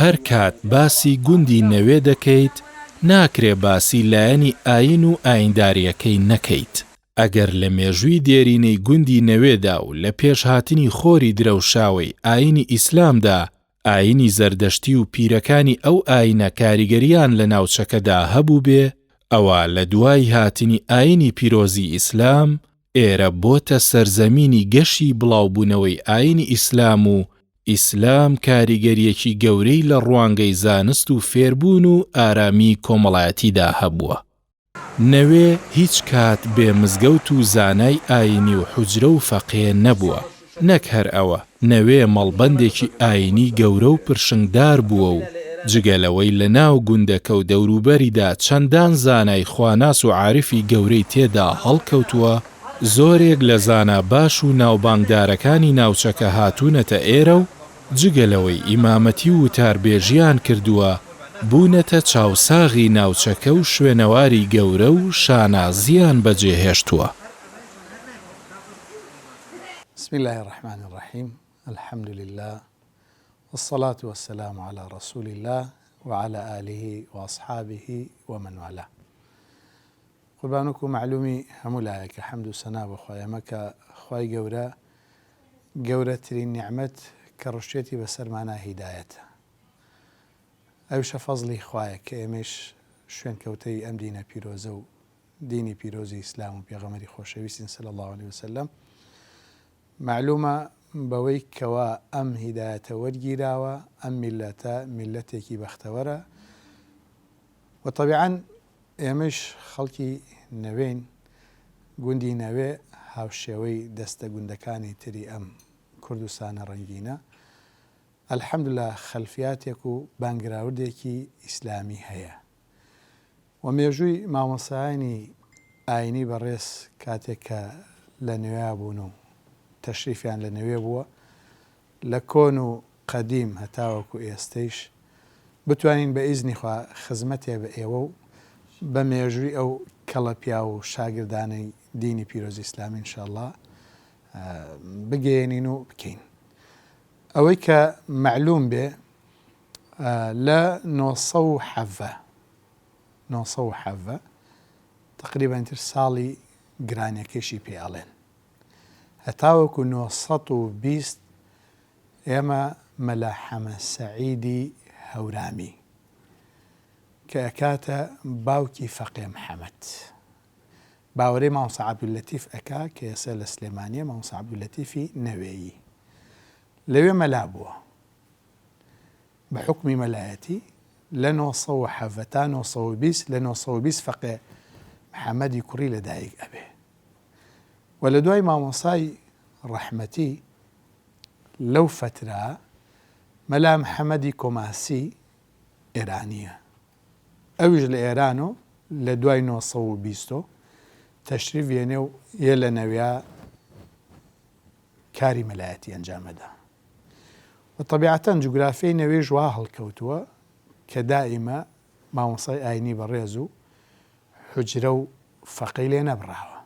هەر کات باسی گوندی نەوێ دەکەیت، ناکرێ باسی لایەنی ئایین و ئاییندارییەکەی نەکەیت. ئەگەر لە مێژووی دێرینەی گوندی نەوێدا و لە پێش هاتنی خۆری درەوشاوەی ئایینی ئیسلامدا، ئایینی زەردەشتی و پیرەکانی ئەو ئایینە کاریگەرییان لە ناوچەکەدا هەبووبێ، ئەوا لە دوای هاتنی ئایینی پیرۆزی ئیسلام، ئێرە بۆتە سەرزەمینی گەشی بڵاوبوونەوەی ئایینی ئیسلام و ئیسلام کاریگەرییەکی گەورەی لە ڕوانگەی زانست و فێربوون و ئارامیی کۆمەڵایەتیدا هەبووە. نەوێ هیچ کات بێ مزگەوت و زانای ئایینی و حوجرە و فەقێ نەبووە. نەک هەر ئەوە، نەوێ مەڵبەندێکی ئایینی گەورە و پرشنگدار بووە و جگە لەوەی لە ناو گوندەکە و دەوروبەریدا چەندان زانای خواناس و عارفی گەورەی تێدا هەڵکەوتووە، زۆرێک لە زانا باش و ناوبانگدارەکانی ناوچەکە هاتوونەتە ئێرە و جگە لەوەی ئیمامەتی و وتاربێژییان کردووە، بوونەتە چاوساغی ناوچەکە و شوێنەواری گەورە و شانازییان بەجێهێشتووە. بسم اللە الرحمن الرحیم الحمد للە والصلاة والسلام علی رسول اللە وعلی آله واصحابه ومن والاه قوربان وەکو مەعلومی هەموو لایەکە حەمد و سەنا بۆ خوای ئەمە کە خوای گەورە گەورەترین نیعمەت کە ڕشتێتی بەسەرمانا هیدایەتە ئەویشە فەزڵی خوایە کە ئێمەیش شوێنکەوتەی ئەم دینە پیرۆزە و دینی پیرۆزی ئیسلام و پێغەمبەری خۆشەویستین صلی اللە علیە وسلم مەعلومە بەوەی کەوا ئەم هیدایەتە وەرگیراوە ئەم میللەتە میللەتێکی بەختەوەرە و تەبیعەن ئێمەیش خەڵکی نەوێین گوندی نەوێ هاوشێوەی دەستە گوندەکانی تری ئەم کوردستانە ڕەنگینە الحمدللە خەلفیاتێک و بانگراوردێکی ئیسلامی هەیە و مێژووی مامۆستایانی ئاینی بەڕێز کاتێک کە لە نوێیا بوون و تەشریفیان لە نوێ بووە لە کۆن و قەدیم هەتاوەکو ئێستەیش بتوانین بە ئیزنی خوا خزمەتێ بە ئێوە و بە مێژووی ئەو کەڵە پیاو و شاگردانەی دینی پیرۆزی ئیسلامی ان شاء اللە بگەیەنین و بکەین. ئەوەی کە مەعلوم بێ لە 917 917 تقریبا تر ساڵی گرانەکەشی پێ ئەڵێن هەتاوەکو 920 ئێمە مەلا حەمە سەعیدی هەورامی کە ئەکاتە باوکی فەقێ محەمەد باوەرەی مامۆستا عەبدوللەتیف ئەکا کە ئێستا لە سلێمانیە مامۆستا عەبدوللەتیفی نەوێیی لەوێ مەلا بووە بە حوکمی مەلایەتی لە 917 تا 920 لە 920 فەقێ محەمەدی کوڕی لە دایک ئەبێ و لە دوای مامۆسای ڕەحمەتی لەو فەترە مەلا محەمەدی کۆماسی ئێرانیە ئەویش لە ئێران و لە دوای 920 و تەشریف یەنێ و یە لە نەویا کاری مەلایەتی ئەنجام ئەدا و تەبیعەتەن جوگرافیای نەوێیش وا هەڵکەوتووە کە دائیمە مامۆستای ئاینی بەڕێز و حوجرە و فەقێی لێ نەبڕاوە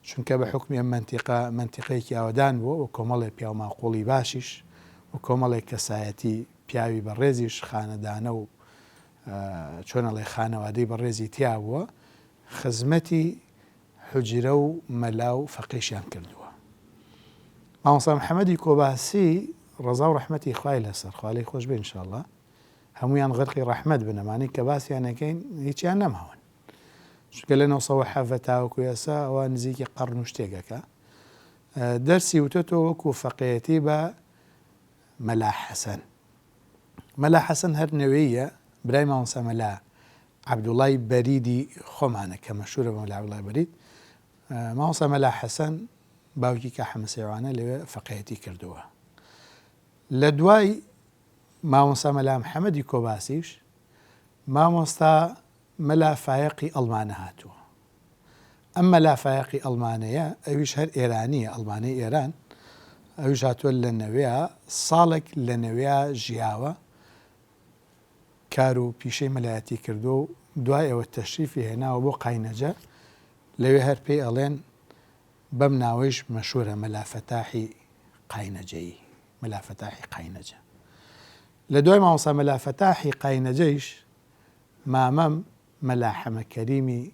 چونکە بە حوکمی ئەم مەنتیقە مەنتیقەیەکی ئاوەدان بووە و کۆمەڵێ پیاو ماقوڵی باشیش و کۆمەڵێک کەسایەتی پیاوی بەڕێزیش خانەدانە و چۆن ئەڵێ خانەوادەی بەڕێزی تیا بووە خزمەتی حوجرە و مەلا و فەقێشیان کردووە. مامۆستا محەمەدی کۆباسی ڕەزا و ڕەحمەتی خوای لەسەر، خوا لێی خۆش بێ انشاءاللە، هەموویان غەرقی ڕەحمەت بن، ئەمانەی کە باسیان ئەکەین هیچیان نەماون. چونکە لە 917 تاوەکو ئێستا ئەوە نزیکی قەڕن و شتێک ئەکا. دەرسی وتۆتەوە وەکو فەقێیەتی بە مەلا حەسەن. مەلا حەسەن هەر نەوێیە، برای مامۆستا مەلا عەبدوڵای بەریدی خۆمانە کە مەشهورە بە مەلا عەبدوڵای بەرید، مامۆستا مەلا حەسەن باوکی کا حەمە سەیوانە لەوێ فەقێیەتی کردووە. لە دوای مامۆستا مەلا محەمەدی کۆباسیش مامۆستا مەلا فایەقی ئەڵمانە هاتووە. ئەم مەلا فایەقی ئەڵمانەیە ئەویش هەر ئێرانییە، ئەڵمانەی ئێران، ئەویش هاتووە لە نەوێا ساڵێک لە نەوێا ژیاوە، کار و پیشەی مەلایەتی کردووە و دوای ئەوە تەشریفی هێناوە بۆ قاینەجە، لەوێ هەر پێی ئەڵێن بەم ناوەیش مەشهوورە مەلا فەتاحی قاینەجەیی، مەلا فەتاحی قاینەجە. لە دوای مامۆستا مەلا فەتاحی قاینەجەیش مامەم مەلا حەمە کەریمی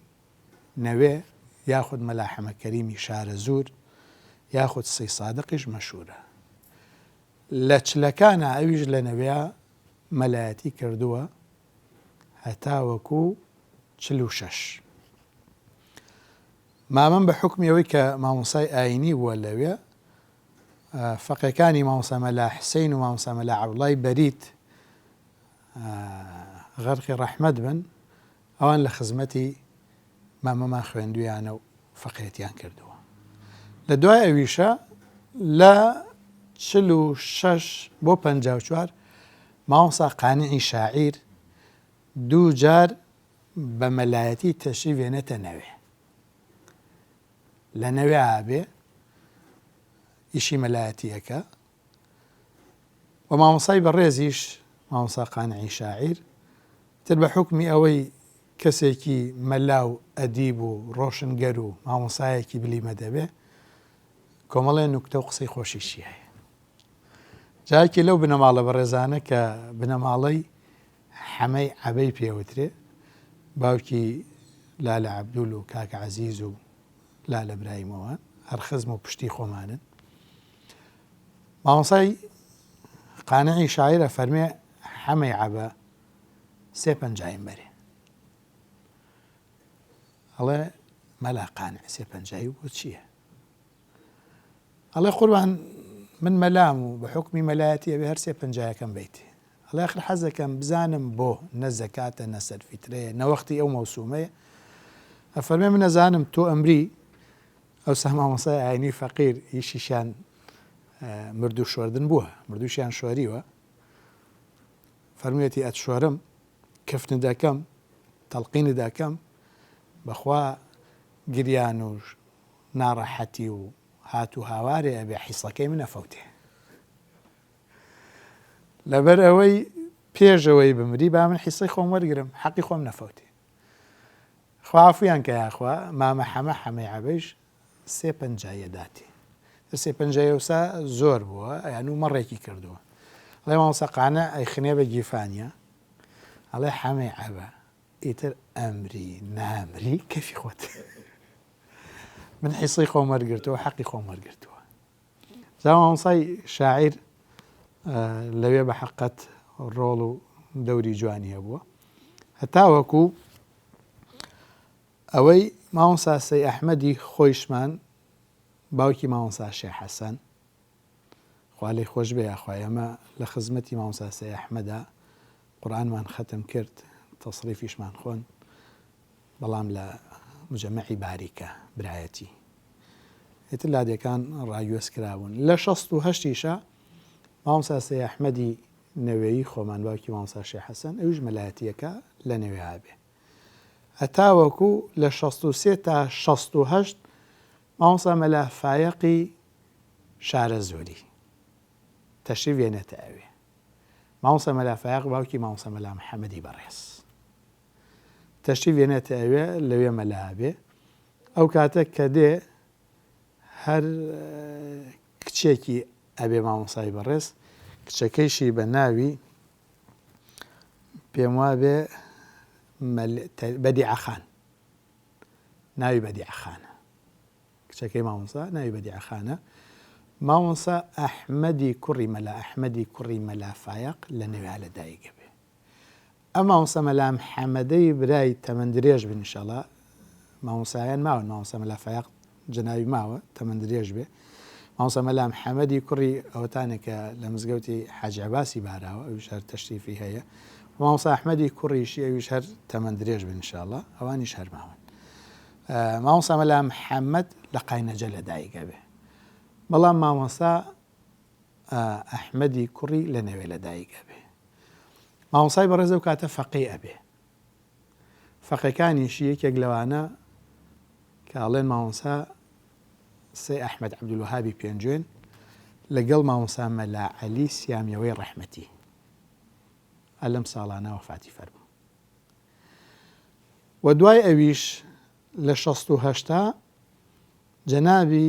نەوێ یاخود مەلا حەمە کەریمی شارەزوور یاخود سەی سادقیش مەشهوورە. لە چلەکانا ئەویش لە نەوێا مەلایەتی کردووە هەتاوەکو 46. مامەم بە حوکمی ئەوەی کە مامۆستای ئایینی بووە لەوێ فەقێکانی مامۆستا مەلا حسین و مامۆستا مەلا عەبدوڵای بەریت غەرقی ڕەحمەت بن ئەوان لە خزمەتی مامەمان خوێندویانە و فەقێتیان کردووە لە دوای ئەویشە لە 46 بۆ 54 مامۆستا قانعی شاعیر دوو جار بە مەلایەتی تەشریف ێنێتە نەوێ لە نەوێ ئابێ ئیشی مەلایەتی ئەکا و مامۆسای بەڕێزیش مامۆسا قانعی شاعیر تر بە حوکمی ئەوەی کەسێکی مەلا و ئەدیب و ڕۆشنگەر و مامۆسایەکی بلیمە دەبێ کۆمەڵێ نوکتە و قسەی خۆشیشی هەیە جاکی لەو بنەماڵە بەڕێزانە کە بنەماڵەی حەمەی عەبەی پێوترێ باوکی لالە عەبدول و کاک عەزیز و لالە برایمەوە هەر خزم و پشتی خۆمانن مامۆسای قانعی شاعیرە فەرمێ حەمەی عەبە سێ پەنجایم بەرێ ئەڵێ مەلا قانع سێ پەنجایی بۆ چییە؟ ئەڵێ قوربان من مەلام و بە حوکمی مەلایەتی ئەبێ هەر سێ پەنجایەکەم بەیتێ. ئەڵێ ئاخر حەزەکەم بزانم بۆ نە زەکاتە نە سەرفیترەیە نە وەختی ئەو مەوسومەیە. ئەفەرمێ من ئەزانم تۆ ئەمری ئەوسا مامۆستای ئاینی فەقیر ئیشیشیان مردوو شۆردن بووە مردووشیان شۆریوە فەرموویەتی ئەتشۆرم کفنت دەکەم تەڵقینت دەکەم بەخوا گریان و ناڕەحەتی و هات و هاوارێ ئەبێ حیسەکەی من ئەفەوتێ لەبەر ئەوەی پێشەوەی بمری با من حیسەی خۆم وەرگرم حەقی خۆم نەفەوتێ خوا عەفویان کە یاخوا مامە حەمە حەمەی عەبەیش سێ پەنجایە داتێ سێ پەنجایە وسا زۆر بووە یان و مەڕێکی کردووە ئەڵێ مامۆستا قانع ئەیخنێ بە گیرفانیە ئەڵێ حەمەی عەبە ئیتر ئەمری نامری کەفی خۆت من حیسەی خۆم وەرگرتووە حەقی خۆم وەرگرتووە جا مامۆستای شاعیر لەوێ بە حەقەت ڕۆڵ و دەوری جوانی هەبووە هەتاوەکو ئەوەی مامۆستا سەی ئەحمەدی خۆیشمان باوکی مامۆستا شێخ حەسەن خوا لێی خۆش بێ یاخوا ئێمە لە خزمەتی مامۆستا سەی ئەحمەدا قورئانمان خەتم کرد تەسریفیشمان خۆن بەڵام لە مجەمەعی باریکە برایەتی ئیتر لادێکان ڕاگوێز کرابوون لە 68 یشا مامۆستا سەی ئەحمەدی نەوێیی خۆمان باوکی مامۆستا شێخ حەسەن ئەویش مەلایەتیەکە لە نەوێ ئابێ هەتاوەکو لە 63 تا 68 مامۆستا مەلا فایەقی شارەزووری تەشریف ێنێتە ئەوێ مامۆستا مەلا فایەق باوکی مامۆستا مەلا محەمەدی بەڕێز تەشریف ێنێتە ئەوێ لەوێ مەلا ئەبێ ئەو کاتە کە دێ هەر کچێکی ئەبێ مامۆستای بەڕێز کچەکەیشی بە ناوی پێم وابێ بەدیعە خان ناوی بەدیعە خانە کچەکەی مامۆستا ناوی بەدیعە خانە مامۆستا ئەحمەدی کوڕی مەلا ئەحمەدی کوڕی مەلا فایەق لە نەویا لە دایک ئەبێ ئەم مامۆستا مەلا محەمەدەی برای تەمەن درێژ بن ئیشەڵا مامۆستایان ماون مامۆستا مەلا فایەق جەنابی ماوە تەمەن درێژ بێ مامۆستا مەلا محەمەدی کوڕی ئەوەتانێک کە لە مزگەوتی حاجی عەباسی باراوە ئەویش هەر تەشریفی هەیە مامۆستا ئەحمەدی کوڕیشی ئەویش هەر تەمەن درێژ بن ئیشەڵا ئەوانیش هەر ماون مامۆستا مەلا محەمەد لە قاینەجە لەدایک ئەبێ بەڵام مامۆستا ئەحمەدی کوڕی لە نەوێ لەدایک ئەبێ مامۆستای بەڕێز ئەو کاتە فەقێ ئەبێ فەقێکانیشی یەکێک لەوانە کە ئەڵێن مامۆستا سەی ئەحمەد عەبدولوەهابی پێنجوێن لەگەڵ مامۆستا مەلا عەلی سیامیەوەی ڕەحمەتی ئەلەم ساڵانە وەفاتی فەرموو و دوای ئەویش لە شەست و هەشتا جەنابی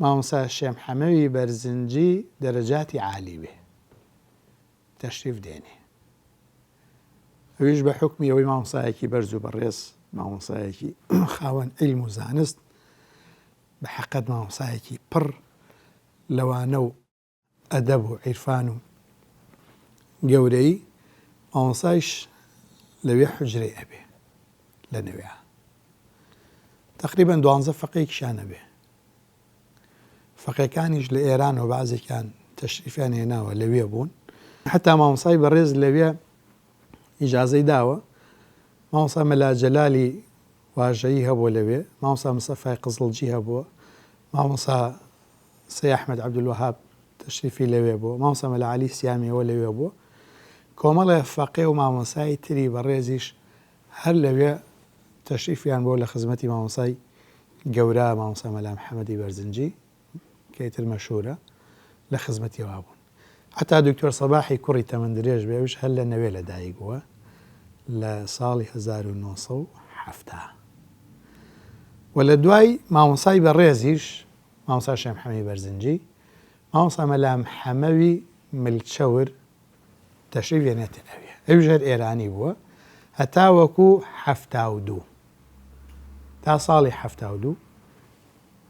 مامۆستا شێمحەمەوی بەرزنجی دەرەجاتی عالی بێ. تەشریف دێنێ. ئەویش بە حوکمی ئەوەی مامۆستایەکی بەرز و بەڕێز، مامۆستایەکی خاوەن عیلم و زانست، بە حەقەت مامۆستایەکی پڕ لەوانە و ئەدەب و عیرفان و گەورەیی، مامۆستایش لەوێ حوجرەی ئەبێ لە نەوێا. تەقریبەن دوانزە فەقێکیشیان ئەبێ. فەقێکانیش لە ئێرانەوە بەعزێکیان تەشریفیان هێناوە لەوێ بوون. حەتا مامۆستای بەڕێز لەوێ ئیجازەی داوە. مامۆستا مەلا جەلالی واژەیی هەبووە لەوێ، مامۆستا مستەفای قزڵجی هەبووە، مامۆستا سەی ئەحمەد عەبدولوەهاب تەشریفی لەوێ بووە، مامۆستا مەلا عەلی سیامیەوە لەوێ بووە. کۆمەڵێ فەقێ و مامۆستای تری بەڕێزیش هەر لەوێ تەشریفیان بۆ لە خزمەتی مامۆستای گەورە مامۆستا مەلا محەمەدی بەرزنجی کە ئیتر مەشهورە لە خزمەتیەوە بوون. حەتا دکتۆر سەباحی کوڕی تەمەن درێژ بێ ئەویش هەر لە نەوێ لە دایک بووە لە ساڵی 1970 و لە دوای مامۆستای بەڕێزیش مامۆستا شێخ محەمەدی بەرزنجی مامۆستا مەلا محەمەوی ملچەور تەشریف دێنێتە ئەوێ ئەویش هەر ئێرانی بووە هەتاوەکو 72 تا ساڵی 72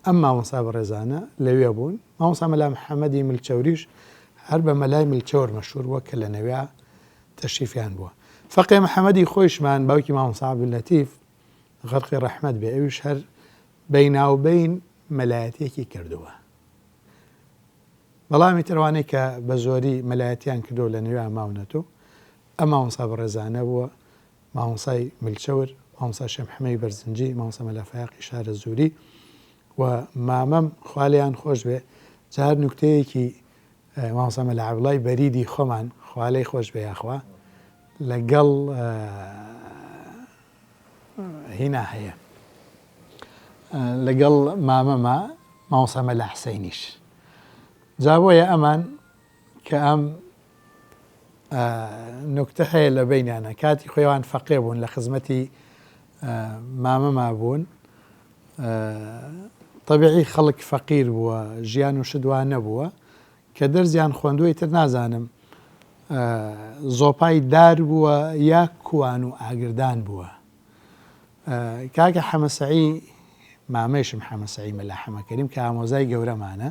ئەم مامۆستا بەڕێزانە لەوێ بوون مامۆستا مەلا محەممەدی ملچەوریش هەر بە مەلای ملچەور مەشهور بووە کە لە نەوێ تەشریفیان بووە فەقێ محەممەدی خۆیشمان باوکی مامۆستا عەبدوللەتیف غەرقی ڕەحمەت بێ ئەویش هەر بەیناوبەین مەلایەتیەکی کردووە بەڵام ئیتر ئەوانەی کە بە زۆری مەلایەتیان کردووە لە نێویا ماونەتۆ ئەم مامۆستا بەڕێزانە بووە، مامۆستای ملچەور، مامۆستا شێخ محەمەدی بەرزنجی، مامۆستا مەلا فایەقی شارەزووری و مامەم خوا لێیان خۆش بێ جار نوکتەیەکی مامۆستا مەلا عەبدوڵای بەریدی خۆمان خوا لێی خۆش بێ یاخوا لەگەڵ هینا هەیە لەگەڵ مامەما مامۆستا مەلا حسینیش جا بۆیە ئەمان کە ئەم نوکتە هەیە لە بینیانە کاتی خۆیان فەقێ بوون لە خزمەتی مامەما بوون طبیعی خەڵک فەقیر بووە ژیان و شدوا نەبووە کە دەرزیان خوێندووە ئیتر نازانم زۆپای دار بووە یا کوان و ئاگردان بووە. کاکە حەمە سەعی مامەیشم حەمە سەعی مەلا حەمە کەریم کە ئامۆزای گەورەمانە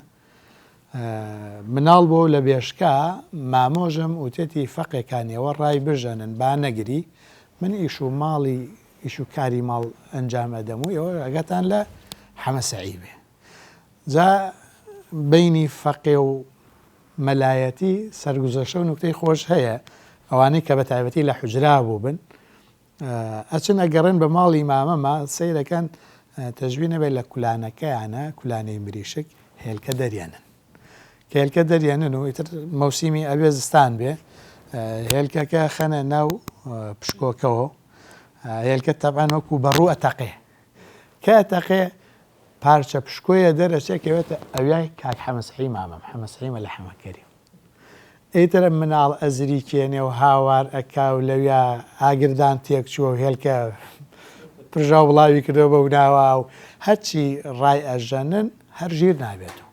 مناڵ بۆ لە بێشکا مامۆژم وتێتی فەقێکانیەوە ڕای بژەنن با نەگری من ئیش و ماڵی ئیش و کاری ماڵ ئەنجام ئەدەم و ئێوە ئەگەتان لە حەمە سەعی بێ جا بەینی فەقێ و مەلایەتی سەرگوزەشتە و نوکتەی خۆش هەیە ئەوانەی کە بە تایبەتی لە حوجرا بووبن ئەچن ئەگەڕێن بە ماڵی مامەما سەیرەکەن تەژوی نەبێت لە کولانەکەیانە کولانەی مریشک هێلکە دەریێنن کە هێلکە دەریێنن و ئیتر مەوسیمی ئەوێ زستان بێ هێلکەکە خەنە ناو پشکۆکەوە هێلکە تەبعەن وەکو بەڕوو ئەتەقێ کە ئەتەقێ پارچە پشکۆیە دەرەچێ کەوێتە ئەویای کاک حەمە سەعی مامەم حەمە سەعی مەلا حەمە کەریم ئیتر مناڵ ئەزریکێنێ و هاوار ئەکا و لەویا ئاگردان تێک چووە و هێلکە پرژاو بڵاوی کردەوە بەو ناوە و هەرچی ڕای ئەژەنن هەر ژیر نابێتەوە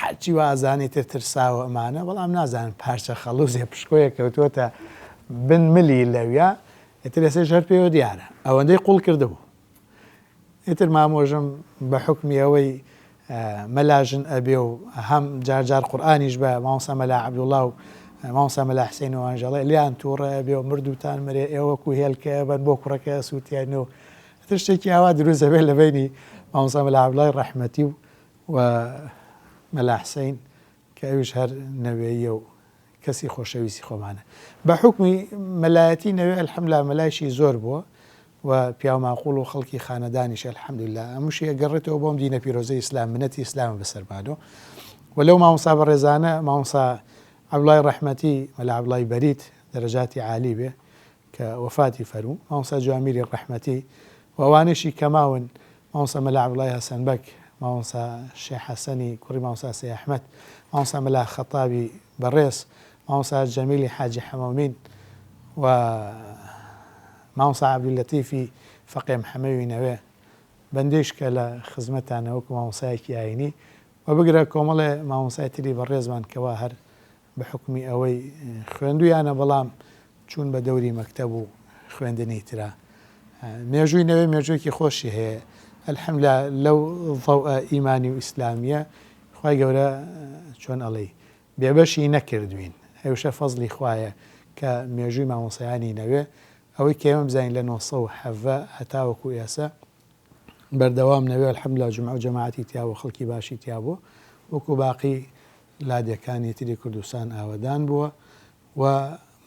هەرچی وا ئەزانی تر ترساوە ئەمانە بەڵام نازانن پارچە خەڵوزێ پشکۆیە کەوتووەتە بن ملی لەویا ئیتر ئێستا هەر پێوە دیارە ئەوەندەی قوڵ کردبوو ئیتر مامۆژم بە حوکمی ئەوەی مەلا ژن ئەبێ و هەم جار جار قورئانیش بە مامۆستا مەلا عەبدوڵا و مامۆستا مەلا حسین و ئەنژەڵێ لێیان تووڕە ئەبێ و مردووتان مرێ ئێوە وەکوو هێلکە ئەبەن بۆ کوڕەکە ئەسووتێن و ئیتر شتێکی ئاوا دروست ئەبێ لە بەینی مامۆستا مەلا عەبدوڵای ڕەحمەتی و و مەلا حسین کە ئەویش هەر نەوێیە و کەسی خۆشەویستی خۆمانە بە حوکمی مەلایەتی نەوێ الحمدللە مەلایشی زۆر بووە و پیاو ماقوڵ و خەڵکی خانەدانیشە الحمدللە هەمووشی ئەگەڕێتەوە بۆ ئەم دینە پیرۆزەی ئیسلام منەتی ئیسلامە بەسەرمانەوە و لەو مامۆستا بەڕێزانە مامۆستا عەبدوڵای ڕەحمەتی مەلا عەبدوڵای بەریت دەرەجاتی عالی بێ کە وەفاتی فەرموو، مامۆستا جوامیری ڕەحمەتی و ئەوانەیشی کە ماون، مامۆستا مەلا عەبدوڵای هەسەن بەگ، مامۆستا شێخ حەسەنی کوڕی مامۆستا سەی ئەحمەد، مامۆستا مەلا خەتابی بەڕێز، مامۆستا جەمیلی حاجی حەمەمین و مامۆستا عەبدوللەتیفی فەقێ محەمەوی نەوێ، بەندەیش کە لە خزمەتتانە وەکوو مامۆستایەکی ئایینی و بگرە کۆمەڵێ مامۆستای تری بەڕێزمان کەوا هەر. بە حوکمی ئەوەی خوێندوویانە بەڵام چوون بە دەوری مەکتەب و خوێندنی ترا. مێژووی نەوێ مێژوویەکی خۆشی هەیە الحمدللە لەو ضەوئە ئیمانی و ئیسلامیە خوای گەورە چۆن ئەڵێی بێبەشی نەکردوین ئەوشە فەزڵی خوایە کە مێژووی مامۆسایانی نەوێ ئەوەی کە ئێمە بزانین لە 917 هەتاوەکو ئێسە بەردەوام نەوێ الحمدللە جومعە و جەماعەتی تیابوو خەڵکی باشی تیابوو وەکو باقی لادێکانی تری کوردستان ئاوەدان بووە و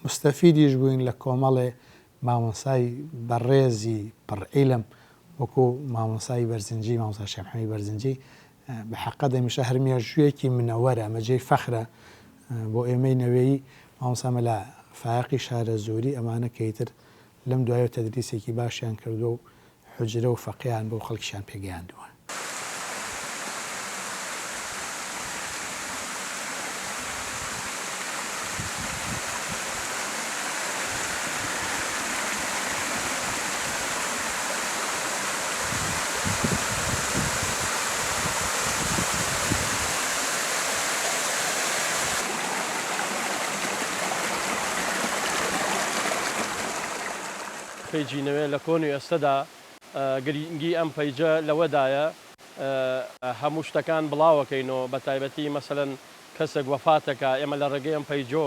موستەفیدیش بووین لە کۆمەڵێ مامۆسای بەڕێزی پڕ عیلم وەکو مامۆسای بەرزنجی مامۆسا شێخ محەمەدی بەرزنجی بە حەقەت هەمیشە هەر مێژوویەکی منەوەرە ئەمە جێی فەخرە بۆ ئێمەی نەوێی مامۆسا مەلا فایەقی شارەزووری ئەمانە کە ئیتر لەم دوایەوە تەدریسێکی باشیان کردووە و حوجرە و فەقێیان بۆ خەڵکیشیان پێ گەیاندووە. پەیجی نوێ لە کۆن و ئێستەدا، گرینگی ئەم پەیجە لەوەدایە هەموو شتەکان بڵاوەکەینەوە بەتایبەتی مەسەلەن کەسێک وەفاتەکا ئێمە لە ڕێگەی ئەم پەیجۆ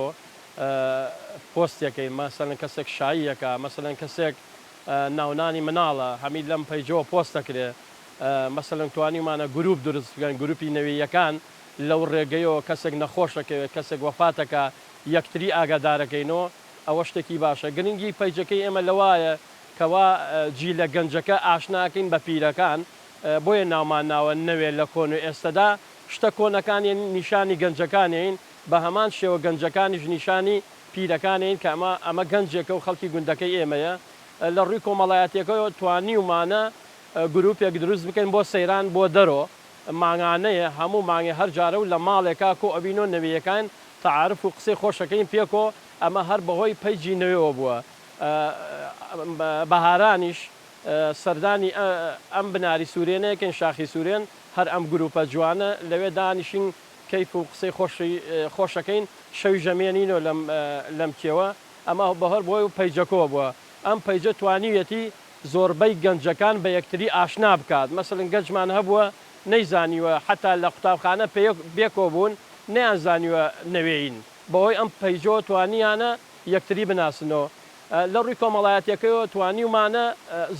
پۆستیەکەین مەسەلەن کەسێک شاییەکا مەسەلەن کەسێک ناونانی مناڵە هەمی لەم پەیجەوە پۆست دەکرێ مەسەلەن توانیومانە گروپ دروست بکەن گروپی نەوێیەکان لەو ڕێگەیەوە کەسێک نەخۆش ئەکەوێت کەسێک وەفاتەکا یەکتری ئاگادارەکەینەوە ئەوە شتێکی باشە گرنگی پەیجەکەی ئێمە لەوایە کەوا جیلە گەنجەکە ئاشنا ئەکەین بە پیرەکان بۆیە ناومان ناوە نەوێ لە کۆن و ئێستەدا شتە کۆنەکان نیشانی گەنجەکان ێین بە هەمان شێوە گەنجەکانیش نیشانی پیرەکان ێین کە ئەمە ئەمە گەنجێکە و خەڵکی گوندەکەی ئێمەیە لە ڕووی کۆمەڵایەتیەکەوە توانیومانە گروپێک دروست بکەین بۆ سەیران بۆ دەرۆ مانگانەیە هەموو مانگێ هەر جارە و لە ماڵێکا کۆ ئەبینۆ نەوێیەکان تەعارف و قسەی خۆش ئەکەین پێکۆ ئەمە هەر بەهۆی پەیجی نەوێوە بووە بەهارانیش سەردانی ئەم بناری سورێنەیەکەین شاخی سورێن هەر ئەم گروپە جوانە لەوێ دانیشین کەیف و قسەی خۆشی خۆشەکەین شەویش ئەمێنینۆ لەم لەم کێوە ئەمە بەهۆر بۆی پەیجەکۆ بووە ئەم پەیجە توانیویەتی زۆربەی گەنجەکان بە یەکتری ئاشنا بکات مەسەلەن گەنجمان هەبووە نەیزانیوە حەتا لە قوتابخانە پێکۆ بوون نەیانزانیوە نەوێین بەهۆی ئەم پەیجەوە توانیانە یەکتری بناسنەوە لە ڕووی کۆمەڵایەتیەکەیەوە توانیومانە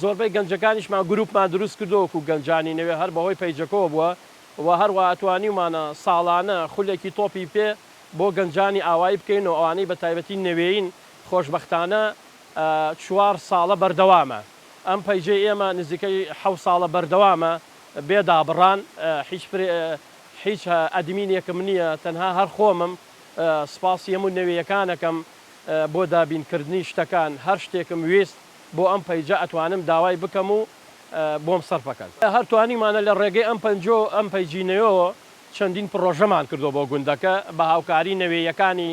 زۆربەی گەنجەکانیشمان گروپمان دروست کردووە وەکو گەنجانی نەوێ هەر بەهۆی پەیجەکەوە بووە و هەروەها توانیومانە ساڵانە خولێکی تۆپی پێ بۆ گەنجانی ئاوایی بکەین و ئەوانەی بە تایبەتی نەوێین خۆشبەختانە چوار ساڵە بەردەوامە ئەم پەیجەی ئێمە نزیکەی حەوت ساڵە بەردەوامە بێ دابڕان هیچ هیچ ئەدمینێکم نییە تەنها هەر خۆمم سپاسی هەموو نەوێیەکان ئەکەم بۆ دابین کردنی شتەکان هەر شتێکم ویست بۆ ئەم پەیجە ئەتوانم داوای بکەم و بۆم سەرفەکەن. هەر توانیمانە لە ڕێگەی ئەم پەنجۆ ئەم پەیجی نەوێوە چەندین پڕۆژەمان کردوە بۆ گوندەکە بە هاوکاری نەوێیەکانی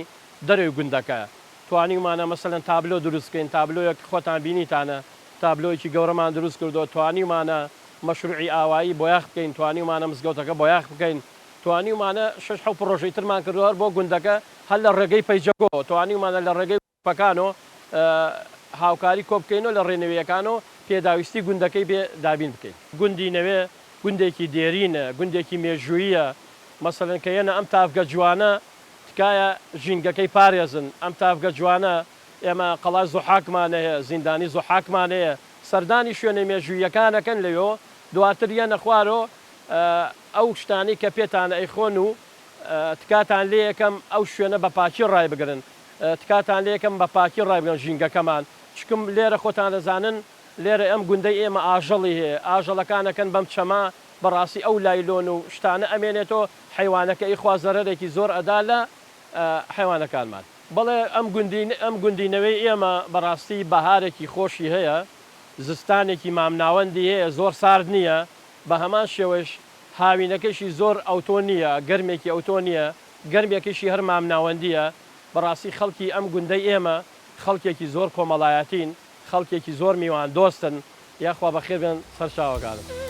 دەرەوی گوندەکە توانیومانە مەسەلەن تابلۆ دروست بکەین تابلۆیەک خۆتان بینیتانە تابلۆیەکی گەورەمان دروست کردوە توانیومانە مەشروعی ئاوایی بۆیاخ بکەین توانیومانە مزگەوتەکە بۆیاخ بکەین توانیومانە شەش حەو پڕۆژەی ترمان کردوە هەر بۆ گوندەکە هەر لە ڕێگەی پەیجەکۆ توانیومانە لە ڕێگەی گروپەکانۆ هاوکاری کۆبکەینۆ لە ڕێنوێیەکانۆ پێداویستی گوندەکەی پێ دابین بکەین. گوندی نەوێ گوندێکی دێرینە، گوندێکی مێژووییە، مەسەلەن کە یەنە ئەم تاڤگە جوانە تکایە ژینگەکەی پارێزن، ئەم تاڤگە جوانە ئێمە قەڵای زوحاکمان هەیە، زیندانی زوحاکمان هەیە، سەردانی شوێنە مێژووییەکان ئەکەن لەوێ دواتر یەنە خوارۆ ئەو شتانەی کە پێتان ئەیخۆن و تکاتان لێیەکەم ئەو شوێنە بە پاکی ڕایبگرن تکاتان لێکەم بە پاکی ڕایبگرن ژینگەکەمان چکم لێرە خۆتان دەزانن لێرە ئەم گوندەی ئێمە ئاژەڵی هەیە ئاژەڵەکان ئەکەن بەم چەمە بەڕاستی ئەو لایلۆن و شتانە ئەمێنێتۆ حەیوانەکە ئیخوا زەرەرێکی زۆر ئەدا لە حەیوانەکانمان. بەڵێ ئەم گوندی ئەم گوندی نەوێی ئێمە بەڕاستی بەهارێکی خۆشی هەیە زستانێکی مامناوەندی هەیە زۆر سارد نییە بە هەمان شێوەش هاوینەکەشی زۆر ئەوتۆ نییە گەرمێکی ئەوتۆ نییە گەرمێکیشی هەر مامناوەندییە، بەڕاستی خەڵکی ئەم گوندەی ئێمە خەڵکێکی زۆر کۆمەڵایەتین، خەڵکێکی زۆر میوان دۆستن، یاخوا بەخێر بێن سەرچاوەکانم.